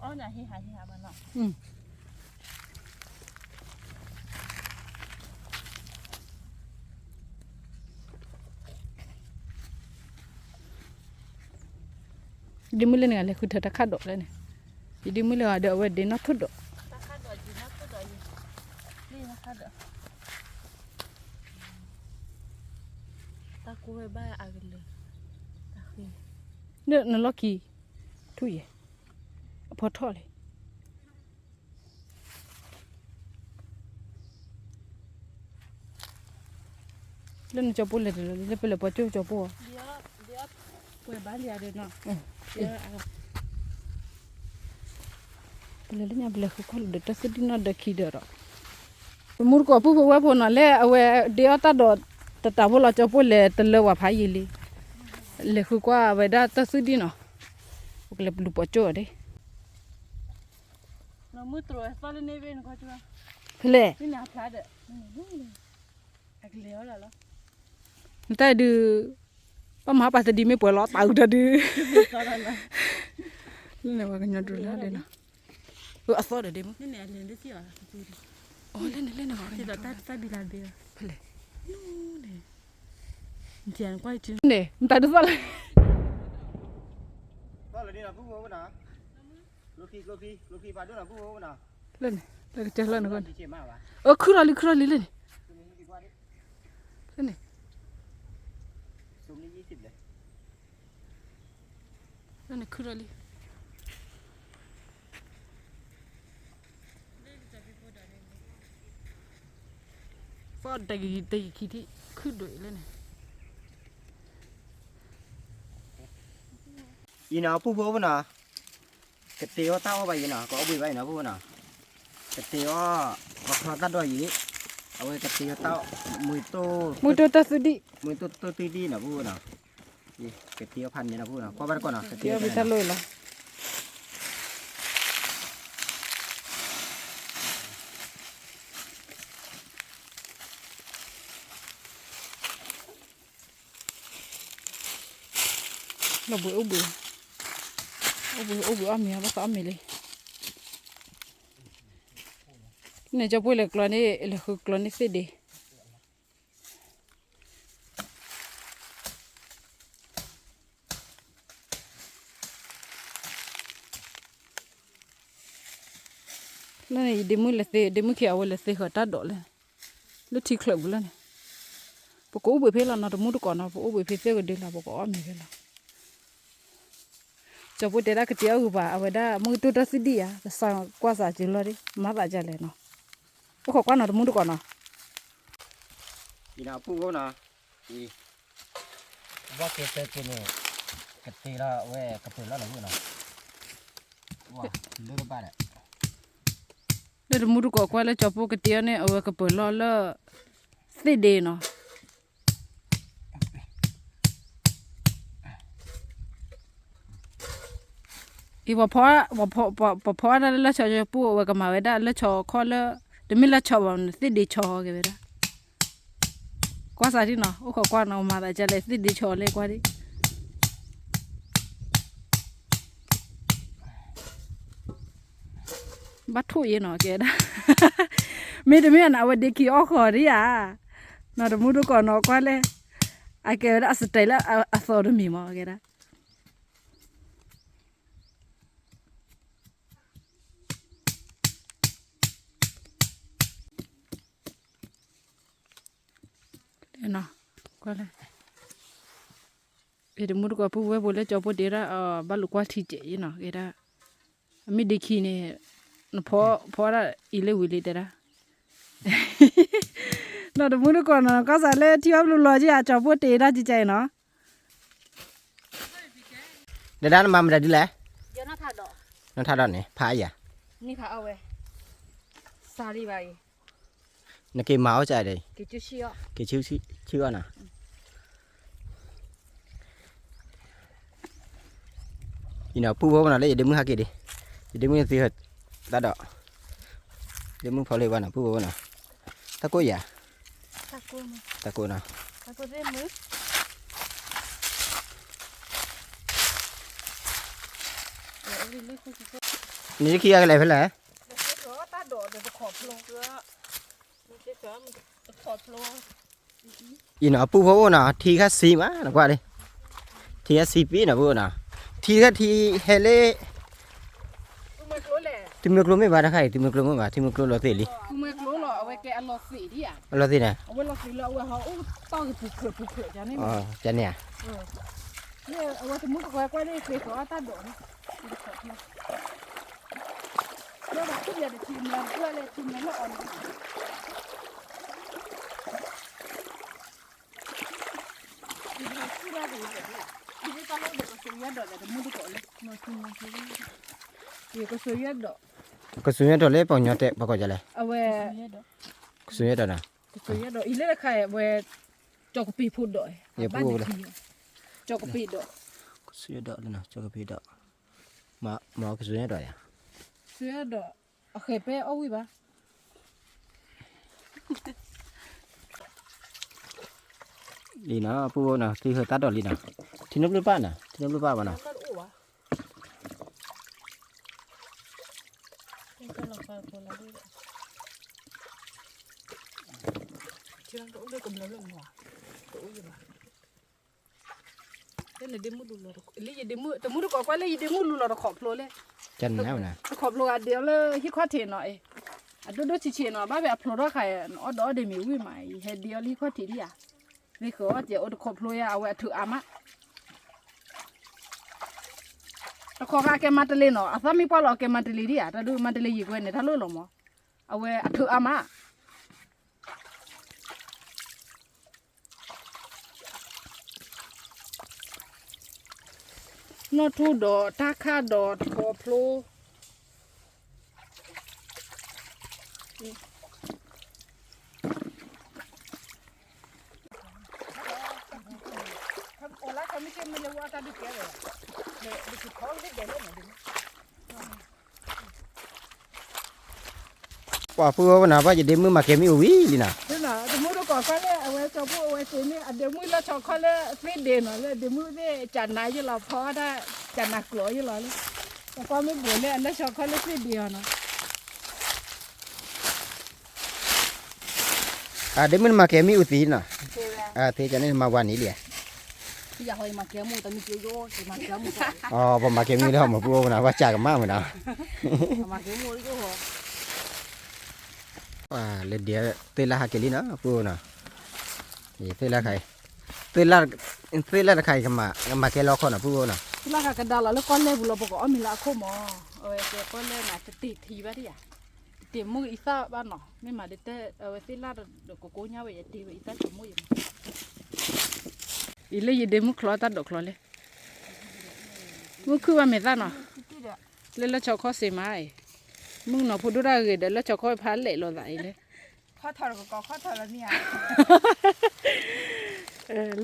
ၣ်နဟ့ၣ်ဟးဟ့ၣ်ဟးဘၣ်နီၤ, ဒ့မုၢ်လ့ၣ်န့ၣ် လဲၤဃုထၢတၢ်ခၣ်ဒိးလၢန့ၣ်, ယဒ့မုၢ်လ့ၣ်ဂၤဒီးအဝဲဒ့နီၣ်ထိၣ်ဒီး, တၢ်ခၣ်ဒိးဒ့နီၣ်ထိၣ်ဒီးယ, လ့ၣ်တၢ်ခၣ်ဒိး, တၢ်ကိၢ်ဝဲဘၣ်အကလၢာ်, တၢ်ဃ့, နလီၢ်ခံ, ထူၣ်ယဲ, အဖီထီၣ်လံ လၢနကၠီပိၢ်လဲၤတလၢ လၢပလဲၤပှၤကၠိကၠီပိၢ်, ပှဲၤဘၣ်လံဧါဒီးနီၤ, ပလဲၤလၢညါပလဲၤဃုကွၢ်လၢဒီးတၢ်သူၣ်ဒံၣ်နီၢ်ဒီးခံဒီးဒီး, ပမူတကိးပုၢ်ဖိဝဲၢ်ဖိနီၤ လၢအဝဲဒ့အီၣ်တၢ်ဒီးတတးဖိလီၤ ကၠီပိၢ်လဲၤတလၢဝဲဖးယံာ်လံ, လဲၤဃုကွၢ်ဝဲဒၣ်တၢ်သူၣ်ဒံၣ်နီၤ, ပကလဲၤပလူၤပှၤကၠိအီၤဒၣ် ဖဲလဲၣ်, နတၢ်ဒုး, ပှၤမၤပှၤသဒံးမ့ၢ်ပှဲၤလီၤ တၢ်အုးတၢ်ဒုး, လၢန့ၣ်ပှၤကညီဒုးလၢဒ်နီၤ, အသီဒီးဒ့မုၢ်, အလၢန့ၣ်လၢန့ၣ်, ဖဲလဲၣ်, န့ၣ်, နတၢ်ဒုးသီၣ်လၢ လၢန့ၣ်, လၢကတၢၢ်လၢန့ၣ်, လၢန့ၣ်, လၢန့ၣ်ခုၣ်ထီၣ်လံ, သီၣ်တဂ့ၤတဂ့ၤခံထံၣ် ခုၣ်ဒိၣ်အံၤလၢန့ၣ်, အံၤနီၤ ပုၢ်ဖိနီၤ, ကတ့အီၣ်တၢ်အီၣ်ဘၣ်ယံၤနီၤ ကအိၣ်ဘှံးဘၣ်ယံၤနီၤ ပုၢ်ဖိနီၤ, ကတ့အီၣ် ပှၤချီတၢ်ဒီးယံၤ, အဝဲကတ့အီၣ်တၢ်အီၣ် မူတိၢ်, မူတိၢ်တၢ်သူၣ်ဒံၣ်, မူတိၢ်တၢ်သူၣ်ဒံၣ်နီၤ ပုၢ်ဖိနီၤ, ကတ့အီၣ်ဖးန့ၣ်နီၤ ပုၢ်ဖိနီၤ ကွၢ်ဘၣ်တကီၢ်နီၤ ကတ့အီၣ်ဖးန့ၣ်နီၤ တၢ်လီၢ်လီၤ လီၤဘှံးအိၣ်ဘှံး, အိၣ်ဘှံးအိၣ်ဘှံးအီၣ်မ့ၤ ဘၣ်သးအီၣ်မ့ၤလံ, န့ၣ်ကၠီပိၢ်လဲၤကျီန့ၣ် လဲၤဃုကျီန့ၣ်သ့ၣ်ဒ့ လၢ လၢန့ၣ် ယဒ့မုၣ်လဲၤသ့, ဒ့မုၣ်ခံအဝဲလဲၤသ့ဃီၤတၢ်ဒိးလၢ လၢထံချၢးပူၤလၢန့ၣ်, ပကအိၣ်ဘှံးဖဲလီၤနီၤ တမူတကိးနီၤ, ပအိၣ်ဘှံးဖဲသ့ၣ်ကဒုလီၤ ပကအီၣ်မ့ၤဖဲလီၤ. ကၠီၤဖိတဲဒၣ်ကတ့အီၣ်ဂုၤပၤ အဝဲဒၣ်မုၢ်ကတိၢ်တၢ်သံဒံၣ်ဧါ, ကစၢ်ကွၢ်စးစၢၤလီၤဒံး မၤသးဒ်လဲၣ်နီၤ, အိၣ်ခိးကွၢ်နီၤ တမူတကိးနီၤ. အံၤနီၤ ပူၣ်ဖိနီၤ, အံၤ ဘီၣ်က့ၤသၢက့ၤန့ၣ် ကတ့လီၤအဝဲကပၢၤလီၢ်လီၤဝဲနီၤ, ဝါ လၢကဘၣ်ဒီး လၢတမူတကိးကွၢ်လၢကၠီၤဖိကတ့အီၣ်န့ၣ် အဝဲကပၢၤလီၢ်လၢ သ့ၣ်ဒ့နီၤ. အံၤ ပှၤဖီအါဒၣ်လၢလၢဆီပူၤ အဝဲကမၤဝဲဒၣ်လၢဆီခီၣ်လၢ တမ့ၢ်လၢဆီဘၣ် သ့ၣ်ဒ့ဆီက့ၤဝဲဒၣ်. ကွၢ်စးဒံနီၤ အိၣ်ခိးကွၢ်နီၤ မၤသးဒ်လဲၣ် သ့ၣ်ဒ့ဆီလဲၣ်ကွၢ်ဒံး. ဘၣ်ထိၣ်ယဲနီၤ ကဲဒၣ်, မ့တမ့ၢ်နီၤ အဝဲဒ့ခံအီၣ်ဃီၤဒံးဧါ, နီၤတမူတကိးနီၤ ကွၢ်လဲၣ်, အကဲဝဲဒၣ်အစတဲးလၢအသီတမံၤမး ကဲဒၣ်. ကွၢ်လဲၣ်, တမူတကိး ပူၣ်ဝဲၢ်ဖိလၢကၠီၤဖိတဲဒၣ် ဘၣ်လူၤကွၢ်ထံကဲးယဲနီၤ ကဲဒၣ်, အမ့ၢ်ဒ့ခံန့ၣ် နဖီဖီဒၣ်အံၤလၢဝံၤလံတဲဒၣ်. နီၤတမူတကိးနီၤ ကွၢ်စးလၢထံအီၣ်ဘျုးလီၤက့ၤ အကၠီၤဖိတဲဒၣ်ကကဲအံၤနီၤ. ဒဒၣ်နမၤမတၤဒ်လဲၣ်, နထါဒီးန့ၣ် ဖးအါယၤ, နက့ၤမၤအီၣ်ကဒီး, က့ၤဆံအီၣ်နီၤ. အံၤနီၤ ပူၣ်ဖိနီၤ လၢယဒ့မုၣ်ဟးက့ၤဒံး, ယဒ့မုၣ်သ့ဟၢတၢ်ဒီး, ဒ့မုၣ်ဖီလၢဘၣ်နီၤ ပူၣ်ဖိနီၤ, တၢ်ကိၢ်ယၤ, တၢ်ကိၢ်နီၤ, နံၤခံဂၤကလဲၤဖဲလဲၣ်. အံၤနီၤ ပူၣ်ဖိအိၣ်နီၤ ထံခါဆံးမး နကွၢ်လံ, ထံခါဆံးပံနီၤ ပူၣ်ဖိနီၤ, ထံခါထံးဟဲလၢ သုးမုၢ်ကျိၤမ့ၢ်ဘၣ် တခါအံၤ သုးမုၢ်ကျိၤမ့ၢ်ဘၣ် ထံမုၢ်ကျိၤလီၤသ့ၣ်လံ, အလီၤသ့ၣ်န့ၣ်, အဝဲလီၤသ့ၣ်လၢအဝဲဟီအိၣ်တီၢ်ကပူၤဖျၢၣ်ပူၤဖျၢၣ်န့ၣ်, အဝဲတမူတကိးကွၢ်လၢသ့ဃီၤတၢ်ဒိးန့ၣ်, လၢဘၣ်ခိၣ်ယၤတထံၣ်မၤပှဲၤလဲၣ်ထံမၤလၢအီၤန့ၣ် ကစူၤယဲၢ်ဒီး တမူတကိးလၢ ကစူၤယဲၢ်ဒီး, ကစူၤယဲၢ်ဒီးလၢပှၤကညီတဲ ပှၤကိးယၤလဲၣ်, အဝဲ ကစူၤယဲၢ်ဒီးနီၤ, ကစူၤယဲၢ်ဒီး အံၤလၢတခါအံၤ အဝဲ ကၠီၤကပ့ၤဖိဒီး, ဘၣ်ဒံးခံ, ကၠီၤကပ့ၤဒီး, ကစူၤယဲၢ်ဒီးလၢနီၤ ကၠီၤကပ့ၤဒီး, မ့ၢ်ကစူၤယဲၢ်ဒီးယၤ, ကစူၤယဲၢ်ဒီး အဃဲၤပဲအီၣ်ဝံၣ်ဘၣ် လံနီၤ ပူၣ်ဖိနီၤ ထံဟၢတၢ်ဒိးလံနီၤ, ထံနိဘျုးပၣ်နီၤ ထံနိဘျုးပၣ်ဘၣ်နီၤ, တမူတကိးကွၢ်လၢယဒ့မုၣ်လူၤလီၤတခီၣ်ဖျိလဲၣ်, တခီၣ်ဖျိဂၤဒဲးလၢဟံၣ်ခီၣ်ထံးနီၤ, အဒိဒိဆံးဆံးနီၤ ဘၣ်ဖဲအဖျိထီၣ်ခါ နအီၣ်ဒီးအီၣ်ဒ့မ့ၢ်ဝံၣ်မး ယဟဲဒ့အီၤလၢဟံၣ်ခီၣ်ထံးဒံးဧါ, မ့ၢ်ဃုအီၣ်ကဲအိၣ်တခီၣ်ဖျိယါ အဝဲအထုးအါမး တခီခါကဲမၤတလ့နီၤ အသၣ်မ့ၢ်ပှၢ်လီၤကဲမၤတလ့ဒံးဧါ တၢ်ဒုးမၤတလ့ယံာ်ကွဲန့ၣ် တၢ်လိၣ်လီၤမး, အဝဲအထုးအါမး နီၢ်ထူဒီးတၢ်ခၣ်ဒီးတခီဖျိ, ပှၤပှၢ်ဝဲနီၤ ဘၣ်ယဒ့မုၣ်မၤကဲမ့ၣ်အူဝံၤလံနီၤ, တမူတကိးခီလၢအဝဲကၠီၤဖိအဝဲသ့ၣ်န့ၣ် အဒ့မုၣ်လၢဆီခီလၢသ့ၣ်ဒ့နီၤ လၢအဒ့မုၣ်သ့ၣ်ကနၤယ့လီၤဖီတၢ်ကနၤကျိးယ့လီၤလၢ, ပကွၢ်မ့ၢ်ဘိးလၢအလၢဆီခီလၢသ့ၣ်ဒ့အီၤနီၤ အဒ့မုၣ်နမၤကဲမ့ၣ်အူသံနီၤ, သ့ကန့ၣ်မၤဝၤန့ၣ်လံ, ပမၤကဲမ့ၣ်လၢဟီမၤပူၤအိၣ်နီၤ ဘၣ်စးကမၣ်မးနီၤ, မၤကဲမ့ၣ်လၢဟီ လၢဒ်သ့ၣ်လၣ်ဟးက့ၤလံနီၤ ပုၢ်ဝဲနီၤ, သ့ၣ်လၣ်ခါအံၤ, သ့ၣ်လၣ်တခါအံၤ ကမၤကဲလီခီနီၤ ပုၢ်ဝဲနီၤ, သ့ၣ်လၣ်ခါကဒါလီၤလၢကီၢ်လဲၢ်ပူၤလီၤ ပကအီၣ်မ့ၤလၢအခိၣ်မး, အဝဲကဲကီၢ်လဲၢ်နၤ တတ့ၤထံဘၣ်ဒံးယၤ, တတ့ၤမိၢ်အံသၣ်ဘၣ်နီၤ, မ့ၢ်မၤဒ်တဲ အဝဲသ့ၣ်လၣ်ဒီးကကိညါဝဲ ယတ့ၤဝဲအံသၣ်ဆိမိၣ်ယမး အံၤလၢယဒ့မုၣ်ချီတၢ်ဒိးချီလဲၣ်, မုၢ်ခုၣ်ဘၣ်မဲာ်သၣ်နီၤ, လၢလၢဆီခီၣ်စ့မးအံၤ, မုၢ်နီၤဖိဒိၣ်တၢ်ဂ့ၤဒီးလၢဆီခီၣ်ဖးလဲၣ်လိာ်သးအံၤလဲၣ်,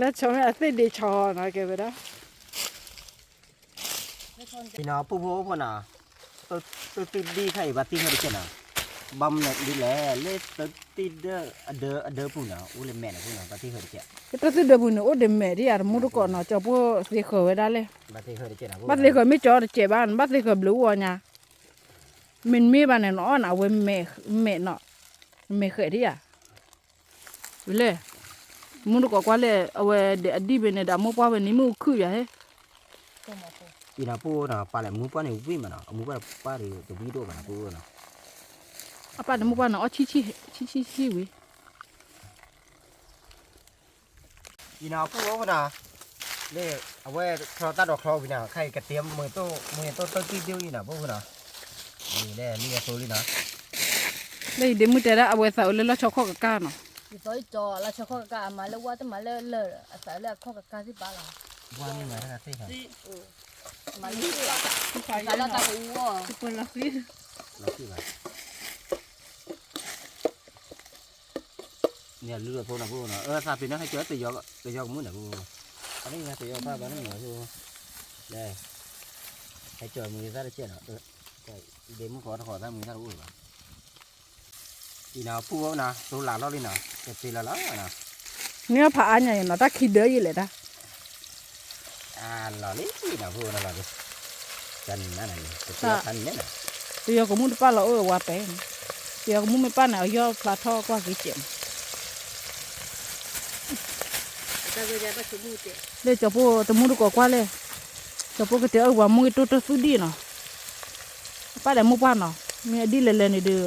လၢဆီမ့ၢ်အသ့ၣ်ဒ့ဆီနီၤ ကဲဝဲဒၣ် အံၤနီၤ ပုၢ်ဖိဖိနီၤ, တၢ်သုဒံၣ်ခါအံၤ ဘၣ်သ့ၣ်ဟၢတကဲနီၤ, ဘၣ်မနုၤဒ်လဲၣ် လၢတၢ်သုဒံၣ်အဒၢအဒၢပူၤနီၤ အိၣ်လၢမဲာ်နီၤ ပုၢ်နီၤ ဘၣ်သ့ၣ်ဟၢတကဲ, တၢ်သုဒၢပူၤန့ၣ် အိၣ်ဒံးမဲာ်ဒံးယၤ တမူတကိးနီၤ ကၠီၤဖိသ့ဃၢၤဝဲဒၣ်လဲၣ်, ဘၣ်သ့ၣ်ဃၢၤတကဲနီၤ ဘၣ်သ့ၣ်ဃၢၤမ့ၢ်ကၠီတကဲဘၣ် ဘၣ်သ့ၣ်ဃၢၤဘျုးအိၣ်အီၤညါ, မ့တမ့ၢ်ဘၣ်န့ၣ် နအီၣ်နၤ အဝဲမဲာ်နီၤ, မဲာ်ဃဲးဒံးယၤ ဝဲလဲၣ်, မူတကိးကွၢ်လဲၣ် အဝဲဒဲးအဒံၣ်ဘ့ၣ်န့ၣ် ဒီးမိၢ်ပှၢ်ဝဲန့ၣ် မ့ၣ်အူခုၣ်ယၤဟဲ, အံၤနီၤ ပုၢ်ဖိနီၤ ပာ်လၢမူပှၢ်န့ၣ်ဝံၣ်မးနီၤ အမူပှၢ်ပၢ်ဒီးတဝံၣ်ဒိၣ်ဘၣ်နီၤ ပုၢ်ဖိနီၤ, အပၢ်န့ၣ်မူပှၢ်န့ၣ် အီၣ်ဆံၣ်ဆံၣ်ဆံၣ်ဆံၣ်ဝံၤ အံၤနီၤ ပုၢ်ဖိနီၤ, လၢအဝဲချီတၢ်ဒိးချီဝံၤနီၤ ခဲအံၤကတ့မုာ်တိၢ်မုာ်တိၢ်တၢ်သုဒံၣ်အံၤနီၤ ပုၢ်ဖိနီၤ, လၢလံအသိလံနီၤ, လၢယဒ့မုၣ်တဲဒၣ် အဝဲသးအိၣ်လၢလီၢ်ဆီခီၣ်ကကါနီၤ, ယသီအံၤကၠီလီၢ်ဆီခီၣ်ကကါ အမၤလၢဝါတမၤလၢလၢာ် အသးလၢအခီၣ်ကကါသ့ၣ်ပာ်လီၤ, ဝါမ့ၢ်မၤတၢ်သ့ၣ်ခါ မၤလၢတၢ်ကဝီၤ လီၤဃံဘၣ် န့ၣ်လုၢ်အသိနီၤ ပုၢ်ဖိနီၤ အသးပ့ၤနီၣ်ဟဲကၠီၤ တယီကမူၣ်န့ၣ် ပုၢ်ဖိ, အန့ၣ်ညါတယီဖးဘၣ်န့ၣ်မ့ၢ် ဟဲကၠီၤမုၢ်သၣ်တကဲနီၤ, ဒ့မုၣ်ဃီတဃီၤသၣ်မုၢ်သၣ်တအိၣ်ဘၣ်, အံၤနီၤ ပုၢ်ဖိနီၤ သိလးလီၢ်လံနီၤ ကသ့လီၤလီၤနီၤ, န့ၢ်ဖးအါညါအံၤနီၤ တၢ်ခံဒၢယံၤလဲၣ်တၢ် အလီၤလံနီၤ ပုၢ်ဖိနီၤလီၤလံ, တၢ်နံၤနၤန့ၣ် တသ့ဖးန့ၣ်န့ၣ်နီၤ, တယီကမူၣ်တပာ်လီၤအိၣ်ဝဲပှဲၤန့ၣ်, တယီကမူၣ်မ့ၢ်ပာ်န့ၣ် အယီၢ်ဖျါထီၣ်ကွၢ်က့ၤစဲးန့ၣ် လၢကၠီၤဖိတမူတကိးကွၢ်လဲၣ်, ကၠီၤဖိကတဲအၢ ပှၤမူက့ၤတိၢ်တၢ်သူၣ်ဒံၣ်နီၤ, အပၢ်ဒီးမိၢ်ပှၢ်နီၤ, မ့ၢ်အဒ်လဲၣ်လဲၣ်န့ၣ်ဒီး,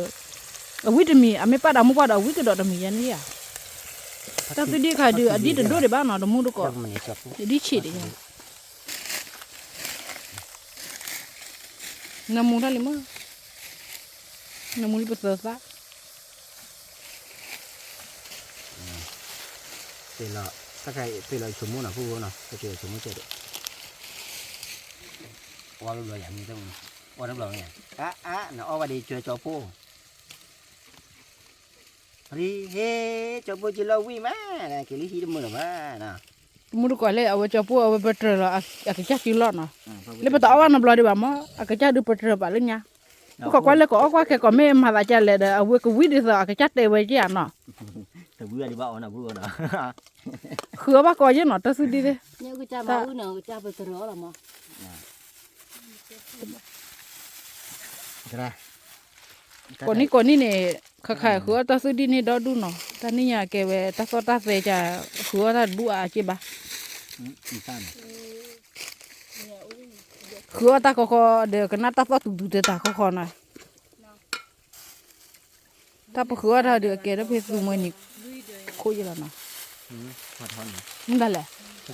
အဝံတမံၤ အမ့ၢ်ပၢ်ဒီးမိၢ်ပှၢ်ဒီး အဝံကဒီးတမံၤယဲန့ၣ်ဧါ, တၢ်သူၣ်ဒံၣ်ခါဒီး အဒံၣ်တဒိၣ်ဒံးဘၣ်နီၤ တမူတကိး, ဒ်ဆံးဒံးယဲ နမူတၢ်လံမ့ၢ်, နမူလံပသၢသၣ်, သ့လီၤ, တၢ်ခါသ့လီၤဆိကမိၣ်နီၤ ပုၢ်ဖိနီၤ တၢ်ဆိကမိၣ်ကဲဒီး, အီၣ်တဘျီယၤမ့ၢ်တမူ, အီၣ်တဘျီမ့ၢ်ယၤ, အါအါ နအီၣ်ဘၣ်ဒီးကၠီၤကၠီၤဖိ ရံ ဟ့ ကၠီၤဖိက့ၤလီၤဝံၣ်မး, က့ၤလံဟံၣ်တမုာ်လၢၤဘၣ်နီၤ, တမူတကိးလၢ အဝဲကၠီၤဖိအဝဲပတြၢၤလီၤ အကစၢ်စုလီၢ်နီၤ, လၢပတအီၣ်ဘၣ်နီတဘျီဒံးဘၣ်မး အကစၢ်ဒုးပတြၢၤပာ်လၢညါ, ပခိးကွၢ်လၢကအီၣ်ကွၢ်ခဲကိးမ့ၢ်မၤသးကလဲၣ်ဒီး အဝဲကဝံၣ်ဒ်သိးအကစၢ်တဲဝဲက့ၤဧါနီၤ, တဝံၣ်ဘၣ်ဒံးဘၣ်အီၤနီၤ ပုၢ်ဖိနီၤ ဃုအီၣ်ဘၣ်ကိးယဲၢ်နီၤ တၢ်သူၣ်ဒံၣ်သ့ၣ်, ကိးနံၣ်ကိးနံၣ်န့ၣ် ခါခါဃုအီၣ်တၢ်သူၣ်ဒံၣ်န့ၣ်ဒီဒူၣ်နီၤ တၢ်နံၣ်ညါကဲဝဲတၢ်သီၣ်တၢ်သဲကၢ် ဃုအီၣ်တၢ်တဒူၣ်အါက့ၢ်ဘၣ် ဃုအီၣ်တၢ်ခီခီဒီးကနၣ်တၢ်သီၣ်သူသူတတၢ်ခီခီနီၤ တၢ်ပဃုအီၣ်တၢ်ဒီးအကဲထီၣ်ဖဲသူမှဲနံၤ ခိၣ်ယဲၢ်လီၤနီၤ, မ့ၢ်ဘၣ်လဲၣ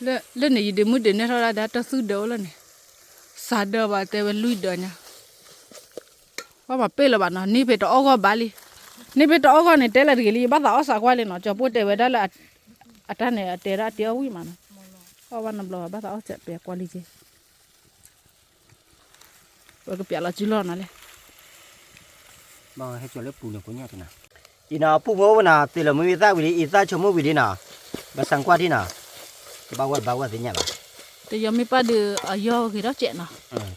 ်, လၢန့ၣ် ယဒ့မုၣ်ဒ့နဲၣ်ထီၣ်ဒၣ်ဒီးတၢ်သူၣ်ဒၢအိၣ်လၢန့ၣ်, စးဒၢဘၣ်တဲဝဲလွံၢ်ဒၢညါ, ပှၤမၤပ့ၢ်လၢၤဘၣ်နီၤ န့ၢ်ဖဲတအီၣ်ဂီၢ်ဘၣ်လံ, န့ၢ်ဖဲတအီၣ်ဂီၢ်န့ၣ် တဲလၢတဂ့ၤလံ ယဘၣ်သးအီၣ်စးကွၢ်လံနီၤ ကၠီၤပိၢ်တဲဝဲဒၣ်လၢ အတၢ်န့ၣ် အတဲဒၣ်အတ့အီၣ်ဝံၣ်မးနီၤ, အီၣ်ဘၣ်နဘျီဘၣ်သးအီၣ်စးပဲကွၢ်လံက့ ပကပျးလီၤစုလီၢ်နီၤလဲၣ်, ဟဲကၠီၤလၢပူၤန့ၣ်ကိညါတနၤ, အံၤနီၤ ပုၢ်ဖိဝဲနီၤ သ့လီၤမုၢ်အံသၣ်ဝံၤလံ အံသၣ်ဆိကမိၣ်ဝံၤလံနီၤ, ဘၣ်ဆၣ်ကွၢ်ထံနီၤ, ကဘၣ်ဝဲဘၣ်ဝဲသ့ၣ်ညါဘၣ်, တယီမ့ၢ်ပၢ်ဒီးအယီၢ်ဂ့ၤထီၣ်စဲးနီၤ,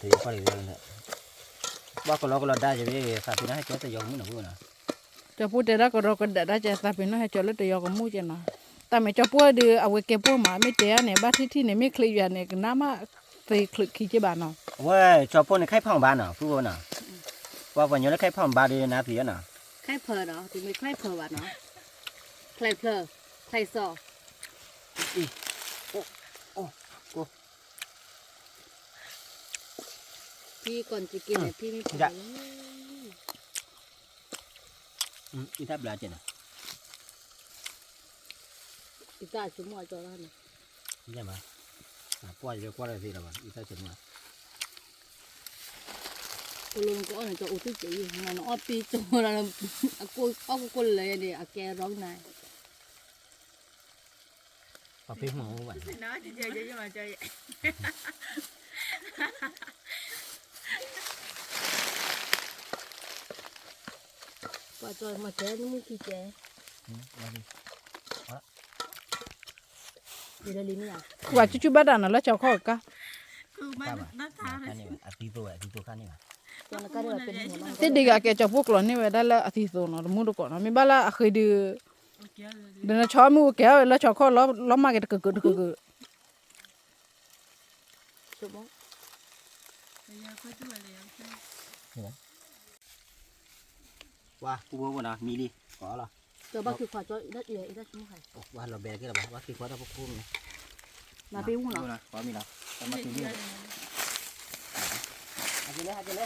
တယီပၢ်ဒီး ဘၣ်ကလီကလီဒါယၤ သးပ့ၤနီၣ်ဟဲကၠီၤ တယီကမူၣ်နီၤ ပုၢ်ဖိနီၤ ကၠီၤပိၢ်တဲဒၣ်ကဒီးကဒးဒၣ်ကဲ သးပ့ၤနီၣ်ဟဲကၠီၤလၢတယီကမူၣ်ကဲနီၤ, တၢ်မဲာ်ကၠီၤပိၢ်ဒီး အဝဲကဲပိၢ်မး မ့ၢ်တဲအါန့ၣ် ဘၣ်ထံၣ်ထံၣ်န့ၣ် မ့ၢ်ချ့ယွၤန့ၣ် ကနၣ်မးသ့ချ့က့ဘၣ်နီၤ, အဝဲကၠီၤပိၢ်န့ၣ် ခဲဖီၣ်ဘါနီၤ ပုၢ်ဖိနီၤ, ပှၤပှၤညီလၢခဲဖီၣ်ဘါဒီးနၤသ့ၣ်နီၤ, ခဲဖီၣ်ဒီး တမ့ၢ်ခဲဖီၣ်ဘၣ်နီၤ, ခဲဖျၢၣ် ခဲစီၤ ဖံကီၢ်န့ၣ် ဖံမ့ၢ်ဖီၣ်ဘါလီၤ, အံသၣ်ဘျါကဲနီၤ, အံသၣ်ဆိကမိၣ်အကၠီလီၤန့ၣ်, ယမး, ကွၢ်ယကွၢ်လၢသ့လီၤဘၣ် အံသၣ်ဆိကမိၣ်, ကလိနကအီၣ်န့ၣ် ကၠီအိၣ်သူၣ်ကဲၤယံၤ မၤနအီၣ်ပ့ၤကၠီလီၤ, အီၣ်ကိၢ်ကိၢ်လၢာ်န့ၣ် အကဲရီနၤ ပှၤဖ့မၤအိၣ်ဘၣ်, ပှၤကၠီမၤကဲနမုၢ်ခံကဲ, ပှၤကၠူကၠူဘၣ်တၢ်နီၤလၢကၠီခီၣ်ကါ, သ့ဒ်ဂၤကဲကၠီဖိကျိာ်န့ၢ်ဝဲဒၣ်လၢအသံသိးနီၤ တမူတကိးနီၤ မ့ၢ်ဘၣ်လၢအဃ့ဒုး, ဒီးနဆီမုၢ်ကဲဝဲလၢကၠီခီၣ် လီၤမၢ်က့ၤတကကတကက ပှၤပူဖိပူနၤ မံလံ, ကီးလီၤ, ဝဲလီၤဘဲက့ၤလီၤဘၣ် ဝဲက့ၤခွါတၢ်ဖိခိၣ်မ့ၢ်, မၤပ့ၤမူနီၤ, မၤပ့ၤမူနီၤ, ဟဲက့ၤလဲ ဟဲက့ၤလဲ,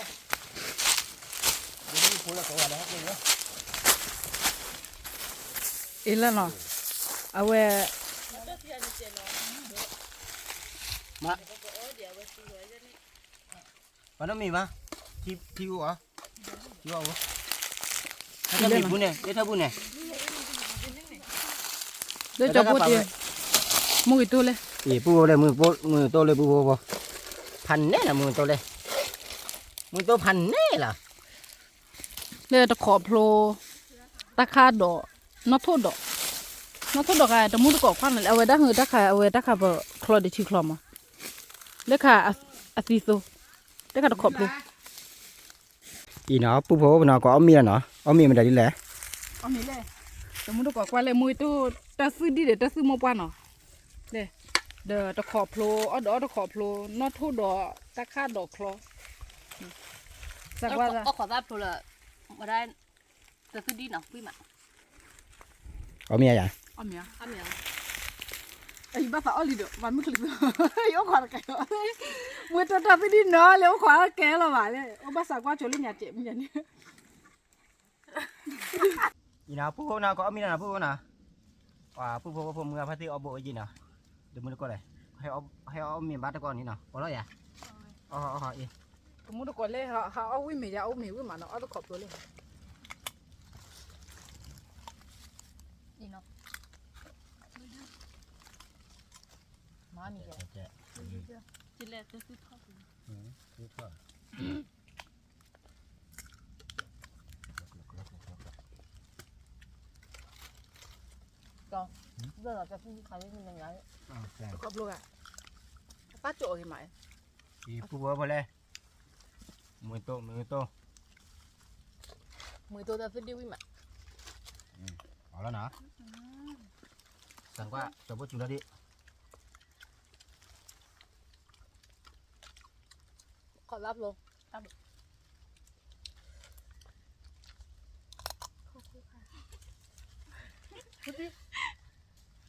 အ့လၢနီၤ, အဝဲ မၤ ပှၤနီတမံၤဘၣ်, ထံထံအိၣ်ဧါ, ထံအိၣ်ဧါ, ဟဲထီၣ်မံၤပူၤန့ၣ် ဟဲထီၣ်ပူၤန့ၣ်, လၢကၠီဖိတ့ၢ်, မုၢ်ဂ့ၤတိၢ်လဲၣ်, အံၤပူၤဖိလၢ မုၢ်ဂ့ၤတိၢ်လၢပူၤဖိဖိ, ဖးနဲၣ်လီၤ မုၢ်ဂ့ၤတိၢ်လဲၣ်, မုၢ်ဂ့ၤတိၢ်ဖးနဲၣ်လီၤ လၢတခီဖျိ, တၢ်ခါဒီး, နီၣ်ထိၣ်ဒီး, နီၣ်ထိၣ်ဒီးခါ တမူတကိးခွါန့ၣ်လၢ အဝဲဒၣ်ဟုတၢ်ခါ အဝဲတၢ်ခါပချီဒံးထံချီမး, လၢခါအသံသိ, တၢ်ခါတခီဖျိ, အံၤနီၤ ပူဖိပနီၤ ကအီၣ်မ့ၤလီၤနီၤ အီၣ်မ့ၤမတၤဒ်လဲၣ်, အီၣ်မ့ၤလဲၣ်, တမူတကိးကွၢ်လဲၣ် မူတၢ်သူၣ်ဒံၣ်ဒီးတၢ်သူၣ်မိၢ်ပှၢ်နီၤ, လဲၣ်, ဒီးတခီဖျိ အီၣ်ဒီးအီၣ်တခီဖျိ နီၣ်ထိၣ်ဒီး တၢ်ခါဒီးချီ စၢ်ကွၢ် အီၣ်ခိးသၣ်ဖျိလၢ ဝဲဒၣ် တၢ်သူၣ်ဒံၣ်နီၤ ဝံၣ်မး, အီၣ်မ့ၤဧါ, အီၣ်မ့ၤ, ယဘၣ်သးအီၣ်လံဒီး မၤမုၢ်ချံသီ, ယအိၣ်ခိးတကဲလီၤ, မ့ၢ်တၢ်သူၣ်ဒံၣ်နီၤလၢအိၣ်ခိးတကဲလီၤဘၣ်လဲၣ်, အိၣ်ဘၣ်စၢ်ကွၢ်ဆိလၢညါကဲးမုၢ်ညါန့ၣ် အံၤနီၤ ပူဖိနီၤ ကအီၣ်မ့ၤနီၤ ပူဖိနီၤ, ပူဖိဖိမုၢ်အဖါတံၢ်အီၣ်ဘိၣ်အယံၤနီၤ, တမုၢ်တကိးလဲၣ်, ဟဲအီၣ်မ့ၤဘၣ်တကိးန့ၣ်နီၤ ပီၤလီၤယၤ, အီၣ်အီၣ်အီၣ်အံၤ, တမူတကိးလဲၣ် ဟးအီၣ်ဝံၣ်မ့ၤယၤ အီၣ်မ့ၤဝံၣ်မးနီၤ အီၣ်တခီဖျိလဲၣ်, အံၤနီၤ, မၤမ့ၤယၤ, ကလဲၣ်တသုထီၣ်, သုထီၣ် ကီး, ဘၣ်လီၤကဖုခးလၢနညါ, ခီဖျိဂၤ, အသၣ်ကၠိအီၤဂ့ၤမး, ယပူဖိဖိလဲၣ်, မုၢ်တိၢ်မုၢ်တိၢ်, မုၢ်တိၢ်တၢ်သူၣ်ဒံၣ်ဝံၣ်မး, အီၤလီၤနီၤ, စၢ်ကွၢ်ကၠီဖိစူၤလီၤဒံး ခီၣ်လၢဖျိ,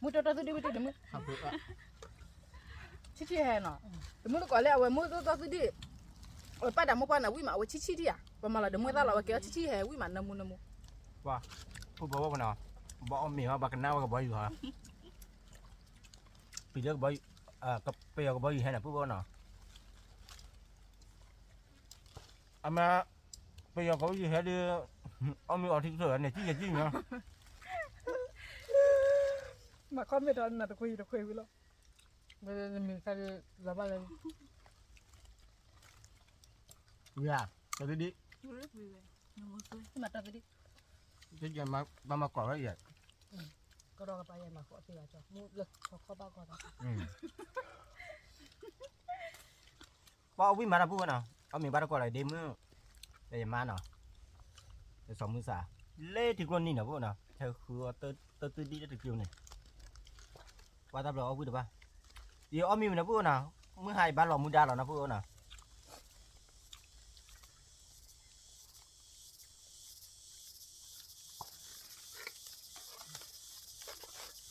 မုၢ်တိၢ်တၢ်သူၣ်ဒံၣ်ဝံၣ်တမုၢ်, ဆံၣ်ဆံၣ်ဟဲနီၤ, တမုၢ်တကိးလၢအဝဲမုၢ်တိၢ်တၢ်သူၣ်ဒံၣ်, အဝဲပၢ်ဒၣ်မိၢ်ပှၢ်န့ၣ်ဝံၣ်မး အဝဲဆံၣ်ဆံၣ်ဒံၣ်ဧါ, ပမၤလီၤဒီးမုၢ်သၣ်လီၤ အဝဲကဲအီၣ်ဆံၣ်ဆံၣ်ဟဲဝံၣ်မး နၢမူနၢမူ, ပှၤ, ဖိဖိဖိနီၤ, ဘၣ်အီၣ်မ့ၤဟီ ဘၣ်ကနၣ်ဝဲကဘီယူၤဟီ ပံၤလၢကဘီယူၤ, ပယီၤကဘီယူၤဟဲန့ၣ် ပူဖိနီၤ, အမါ, ပယီၤကဘီယူၤဟဲဒီး, အီၣ်မ့ၤအီထံကတၢၢ်န့ၣ် ကံၣ်ယဲကံၣ်ညီ, မၤခီမ့ၢ်ထီၣ်နတခွံတခွံဝံၤလီၤ, မ့ၢ်ခါဒီးလီၤဘၣ်လၢ, ဝံၤဧါ, တၢ်သဒံး, မၤတၢ်သဒံး, ဘၣ်မၤကီးဝဲအံၤ, ကဒီးကပၤယဲမၤဃီသ့လီၤကီး မူလၢခီခီဘၣ်ကီး, ပှၤအီၣ်ဝံၣ်မးတၢ်ပူဖိနီၤ, အီၣ်မ့ၤဘၣ်တကိးလီၤဒ့မုၣ်, ဒီးယမါနီၤ, ဒီးစီၤမုၢ်စၢ်, လၢထံကျိနံၤနီၤပူဖိနီၤ, ဟဲဃုအီၣ်တၢ်သူၣ်ဒံၣ်လၢတချုးန့ၣ်, ပှၤတၢ်ဘျီအီၣ်ဝံၣ်တဘၣ်, ယအီၣ်မ့ၤမနုၤပူဖိနီၤ, မုၢ်ဟါယဘၣ်လီၤမူဒါလီၤနီၤပူဖိနီၤ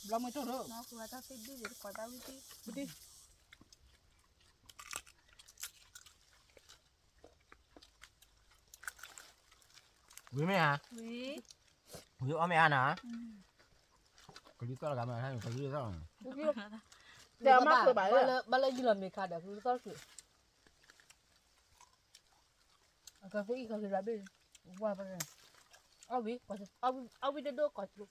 ဘျီမ့ၢ်တိၢ်, ဝံၤမ့ၢ်ဧါ, ဝံၤ, ယအီၣ်မ့ၢ်အါနၤ, ကလုၢ်သီၣ်တဂၤမး, ကလုၢ်သီၣ်, တဲအမၤဃုာ်ဘၣ်လၢ ဘၣ်လၢယလီၤမ့ၤခါဒီး ကလုၢ်သီၣ်ဃုာ်, အကဃုအံၤကဃုာ်လီၤဘ့ၣ်, ဝါပက, အီၣ်ဝံၤ, အီၣ်ဝံၤတဒိၣ်ကီၢ်ဆိ,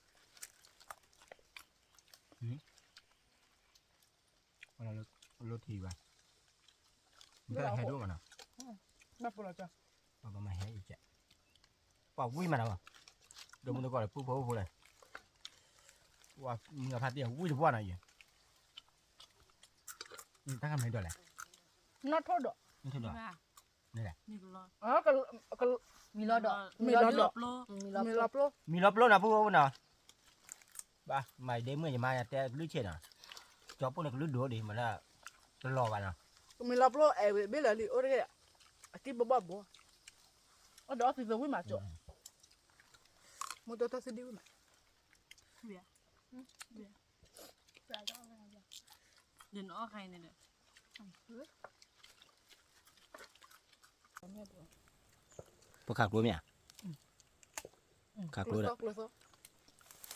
လၢထံဘၣ်, ဟဲဒိၣ်မးနီၤ, ပှၤမၤဟဲအံၤကဲ, ပှၤဝံၣ်မးနီၤ, ဒိၣ်မုၢ်တကီၢ်လၢပူဖိဖိလဲၣ်, ပှၤမုၢ်အဖါတံၢ်ဝံၣ်တပှၢ်နီၤယဲ, တၢ်ခါမ့ၢ်ဒိးလဲၣ်, နီၣ်ထိၣ်ဒိး, နီၣ်ထိၣ်ဒိး, မံၤလီၤဒိး, မံၤလီၤပျိ, မံၤလီၤပျိနီၤ ပူဖိနီၤ, ဘၣ်မၤဒ့မုၣ်ယမါတဲကလုၢ်ဆ့ၣ်နီၤ, ကၠီပိၢ်န့ၣ်ကလုၢ်ဒိၣ်ဒံးမးလၢ, တလီၤဘၣ်နီၤ, မံၤလီၤပျိအဲၣ်ဝဲဘ့ၣ်လၢလံအိၣ်တဂ့ၤ, အကံၢ်ဘီဘီဘိ, အဒီးအီၣ်သံသဝံၣ်မးကၠိ, မိၢ်ဒီတၢ်သဒံဝံၣ်မး, ပခးကျိမ့ၢ်ဧါ, ခး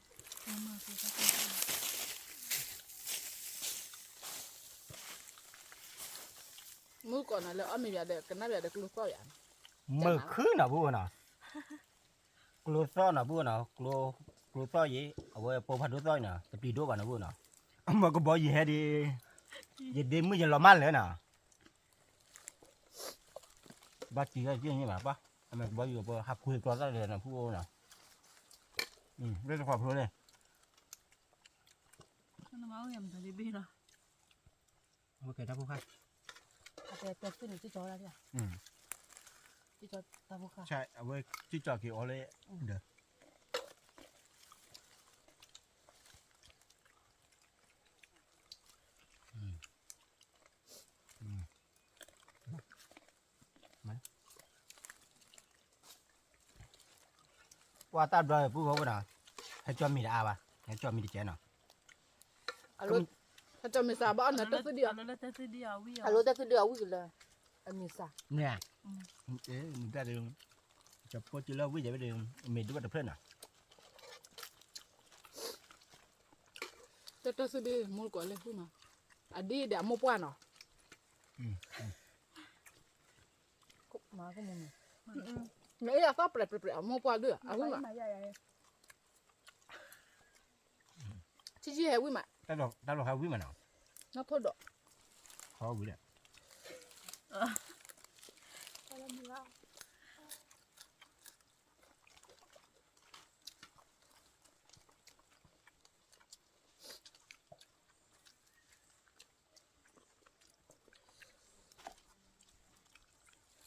ကျိဒီး မုၢ်ကီၢ်နီၤလၢအီၣ်မ့ၤယၤဒီး ကနၣ်ယၤဒီးကျိသီၣ်ယၤ, မုၢ်ခုၣ်နီၤပူနီၤ, ကျိသီၣ်နီၤပူနီၤ, ကျိသီၣ်ယံၤ အဝဲပိာ်ဖးဒိၣ်သီၣ်နီၤ တပျံၤဒိၣ်ဘၣ်နီၤပူနီၤ, အမ့ၢ်ကဘီယူၤဟဲဒ်, ယဒ့မုၣ်ယလီၤမၢ်လၢနီၤ ဘၣ်တံၤထီၣ်က့ၤန့ၣ်ဘၣ်, အမ့ၢ်ကဘီယူၤပဟးဖှ့ကျီသီၣ်ဒီးနၤဖုအိၣ်နီၤ, လၢတခွးဖျိန့ၣ်, အဝဲကဲတၢ်ဖိဃၢ်, အတဲတဲသုန့ၣ် ကၠီတၢ်, ကၠီတၢ်ဖိဃၢ်, အဝဲကၠီက့ၤအီၤလၢ, ဒီး ပှၤတၢ်ဘျီပူဖိနီၤ, ဟဲကၠီမ့ၤတအါဘၣ်, ဟဲကၠီမ့ၤတကဲနီၤ, ဟဲကၠီမ့ၤစးဘၣ်အီၣ်နတၢ်သူဒံၣ်အီၤ, အလိတၢ်သူဒံၣ်အီၤဝံၣ်ကလၢ, အမ့ၤစး, မ့ၢ်ဧါ, တၢ်, ကၠီဖိကလၢဝံၣ်ယဲဝဲဒီး, မ့ၢ်ဒိၣ်ဘၣ်တဖျၢၣ်နီၤ တၢ်တၢ်သူဒံၣ်မိၢ်ကီၢ်လဲၤဃုမး, အဒ်ဒီးအမိၢ်ပှၢ်နီၤ, မ့ၢ်အသီၣ်ပြဲးပြဲးပြဲး အမိၢ်ပှၢ်ဒုး အဝံၣ်မး, ဆံဆံဟဲဝံၣ်မး, တၢ်လီၤဟဲဝံၣ်မးနီၤ, နီၣ်ထိၣ်ဒီး, ဟီဝံၤဒီး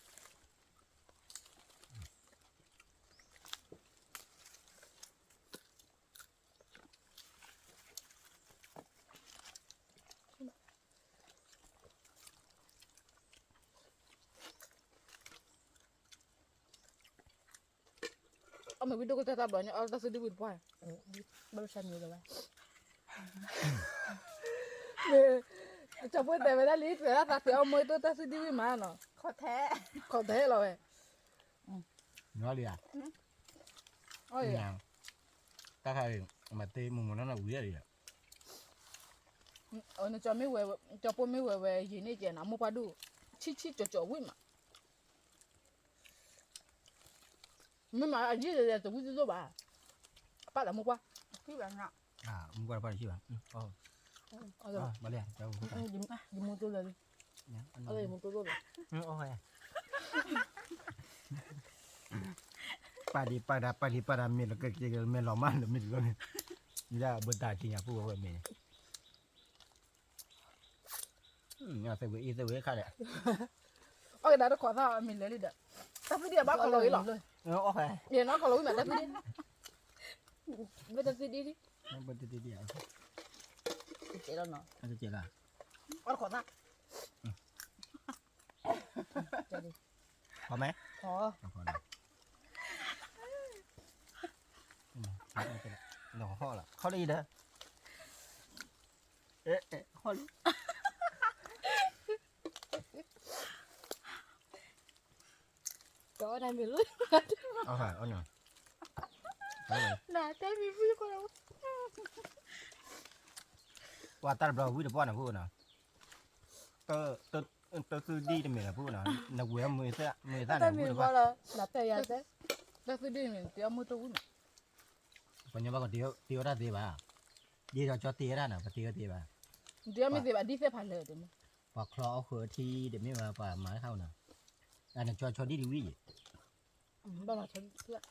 အမ့ၢ်ဝံၣ်ဒိၣ်ကတၢၢ်တၢ်ဘျီညါ အီၣ်တၢ်သူဒံၣ်ဝံၣ်တပှၢ်, ဘၣ်ဆါမံၤလၢၤဝဲ, ကၠီဖိတဲဝဲဒၣ်လံ တဲဒၣ်သးသ့အီၣ်မိၢ်ဒိၣ်တၢ်သူဒံၣ်ဝံၣ်မးနီၤ, ခိးထဲလီၤဝဲ, နလံဧါ, တၢ်ခါအံၤ မၤတ့မုာ်မုာ်နီၢ်နီၢ်ဝံၤလံ, ကၠီဖိမ့ၢ်ဝဲ ကၠီဖိမ့ၢ်ဝဲဝဲယံာ်န့ၢ်ကဲနီၤ မိၢ်ပှၢ်ဒိၣ်, ဆံၣ်ဆံၣ်ကၠီၤကၠီၤဝံၣ်မး မ့ၢ်မးအယံာ်ဒီးတဝံၣ်ဒိၣ်ဒိၣ်ဘၣ်, အပၢ်လၢမိၢ်ပှၢ်, မိၢ်ပှၢ်တပၢ်တဆံၣ်ဘၣ်, ဘၣ်လံ, ယမိၢ်တိၢ်လၢ, ယမိၢ်တိၢ်လၢ, ပာ်ဒံးပာ်ဒၣ် ပာ်ဒံးပာ်ဒၣ်မ့ၢ်လီၤက့ၤက့ၤ မ့ၢ်လီၤမၢ်လၢမ့ၢ်တလီၤန့ၣ်, ယဘၣ်တၢ်က့ၤညါပူဝဲမ့ၢ်န့ၣ် သဝ့အံၤသဝ့အခါဒီး, အီၣ်ကဒါတခိးသၣ်အမ့ၢ်လဲၤလံဒီး, တၢ်သံဒံးအဘၣ်ခီလီၤဂ့ၤလီၤ, ယနီၢ်ခီလီၤဝံၣ်မးတၢ်သံဒံး, ဝဲတၢ်သံဒံး, ဝဲတၢ်သံဒံး, တကဲလီၤနီၤ, တကဲလီၤ, အီၣ်တခိးသၣ်, ခီမဲ, ခီ, ခီလီၤ, ခီလီၤ, ခီလီၤ, ခီလီၤ, နမ့ၢ်လၢ နတဲမ့ၢ်ဝံၤဃီလီၤ ပှၤတၢ်တဘျီဝံတပှၢ်န့ၣ်ဖိနီၤ, တသုဒံၣ်တမ့ၢ်လၢဖိနီၤ, နဝဲမ့ၢ်သၣ်မ့ၢ်သၣ်န့ၣ်ဖိတပှၢ်, တသုဒံၣ်မ့ၢ်တမ့ၢ်ဝံနီၤ, ပှၤညီဘၣ်ကတ့အီၣ်တၢ်သ့ဘၣ်, ဒ်သိးကၠီတ့ဝဲဒၣ်နီၤ, ပတ့ဝဲသ့ဘၣ်, ဒ်မ့ၢ်သ့ဘၣ်ဒ်သ့ၣ်ဖးလၢာ်တမ့ၢ်, ပှၤချီအီၣ်ဃုာ်ထံတမ့ၢ်ဘၣ် ပှၤမၤတၢ်ခါနီၤ, အနကၠီဆီဒံၣ်တဝံယံၤ ဘၣ်မၤဆီဒံၣ်,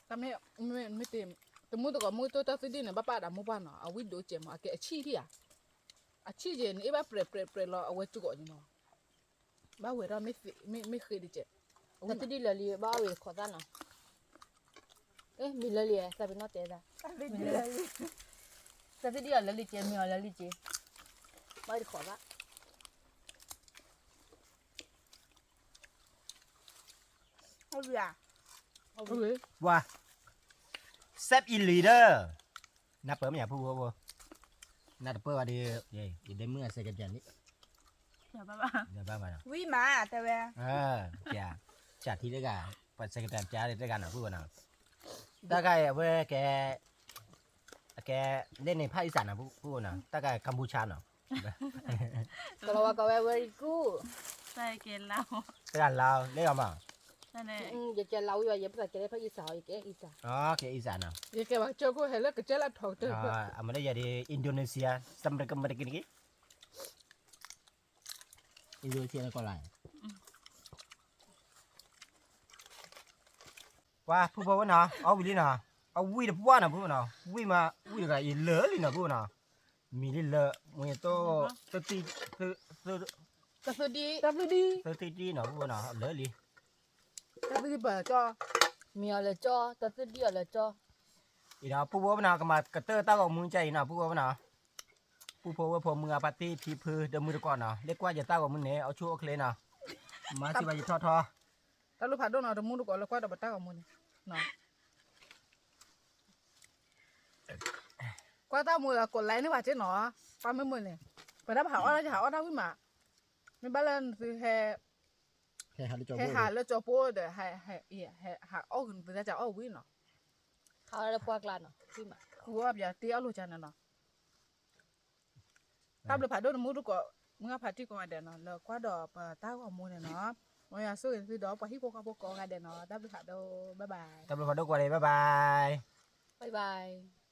တၢ်မ့ၢ်, မ့ၢ်တ, တမူတကိးမူတိၢ်တၢ်သုဒံၣ်န့ၣ် ဘၣ်ပာ်ဒၣ်မိၢ်ပှၢ်နီၤ, အဝံဒိၣ်စဲးမး အကဲအဆံၣ်ထံၣ်ဧါ, အဆံၣ်ကဲန့ၣ် အ့ၣ်ဘၣ်ပြဲးပြဲးပြဲးလီၤ အဝဲစ့ၢ်ကီးန့ၣ်နီၤ, ဘၣ်ဝဲၤထီၣ်မ့ၢ်ဃ့ဒ်ကဲး, တၢ်သုဒံၣ်လၢာ်လံ ဘၣ်အီၣ်ဝံၤတခိးသၣ်နီၤ, မ့ၢ်လၢာ်လံ သးပ့ၤနီၣ်တဲသး, တၢ်သုဒံၣ်အီၤလၢာ်လံကဲး မ့ၢ်အီၤလၢာ်လံကဲး, ဘၣ်တခိးသၣ် ဝါ, စဲးအံၤလံဒီး, နပၢၢ်မ့ၢ်ညါဖိဖိ, နတပၢၢ်ဘၣ်ဒီး, ယဒဲမုၣ်အစဲးကတၢၢ်န့ၣ်, ဝံမးတဲဝဲ, စးထံတဂၤ, ပှၤစဲးကတၢၢ်ပျါတဂၤနီၤ ဖိဖိနီၤ, တၢ်ဂၤအဝဲကဲ အကဲ, လၢန့ၣ်ဖၣ်အံစၢ်နီၤ ဖိဖိနီၤ, တၢ်ဂၤကမ်ပူၤကၠါနီၤ, ကလီၤဝါကီးဝဲ very good, တၢ်ဂၤလီၤ လၢအီၤမး, ယကဲလီၤဝံၤဘၣ် ယပသးကဲလၢဖၣ်အံစၢ် ယကဲအံစၢ်, ကဲအံစၢ်နီၤ, ယကဲဘၣ်ကၠိခိၣ်ဟဲလၢကစၢၢ်လၢထီၣ်ကတၢၢ်, အမ့ၢ်လၢယၤဒီး Indonesia, စမရကမရကနက့ Indonesia န့ၣ်ကီးလၢ ပှၤဖိဖိဝဲနီၤ အီၣ်ဝံၤလံနီၤ, အဝံတပှၢ်နီၤ ဖိနီၤ, ဝံမး ဝံတဂၤအံၤလၢာ်လံနီၤ ဖိနီၤ, မံၤလံလၢာ် မ့ၢ်တိၢ်, တသုဒံၣ်, တသုဒံၣ်နီၤ ဖိနီၤ လၢာ်လံ, တသုဒံၣ်ပၢၢ်ကၠီ, မံၤအီၤလၢာ်ကၠီ တသုဒံၣ်အီၤလၢာ်ကၠီ, အံၤဒီး ဖိဖိဝဲနီၤ ကမၤကတၢၢ်တၢ်ဂီၤမူကဲအံၤနီၤ ဖိဖိဝဲနီၤ, ပူဖိဝဲဖိမုၢ်အဖါတံၢ်ဖံဖုဒီးမုၢ်တကိးနီၤ လၢကွၢ်ယတၢ်ဂီၤမူန့ၣ် အိၣ်ဆူၣ်အိၣ်ချ့နီၤ, မၤစံးဘၣ်ယထီၣ်ထီ, တၢ်ဘျုးဖးဒိၣ်နီၤ တမူတကိးလၢကွၢ်ဒီးပတၢ်ဂီၤမူန့ၣ်, ကွၢ်တၢ်မူဒီးကိးlikeန့ၢ်ပှၤစ့ၢ်နီၤ, ပှၤမ့ၢ်မုာ်န့ၣ်, ပတၢ်ပဟးအီၣ်တၢ်ယဟးအီၣ်တၢ်ဝံၣ်မး, မ့ၢ်ဘၣ်လၢနသုဟဲ, ဟဲဟးလၢကၠီဖိဒီး, ဟးအီၣ်ဂ့ၤနသုတၢ်ကၢအီၣ်ဝံၣ်နီၤ, ဟးလၢပှၢ်ကျါနီၤ, ဃုအီၣ်ပၠးတ့အီၣ်လိာ်ကၠါန့ၣ်နီၤ တၢ်ဘျုးဖးဒိၣ်တမူတကိး, မုၢ်ဂၢ်ဖးတံၢ်ကိးဂၤဒဲးနီၤ လၢကွၢ်ဒီးပတၢ်ဂီၤမူန့ၣ်နီၤ, မ်ယွၤဆိၣ်ဂ့ၤသုဒီးပှၤဟံၣ်ဖိဃီဖိကိးဂၤဒဲးနီၤ, တၢ်ဘျုးဖးဒိၣ်, bye bye, တၢ်ဘျုးဖးဒိၣ်ကိးဂၤဒဲး, bye bye, bye bye.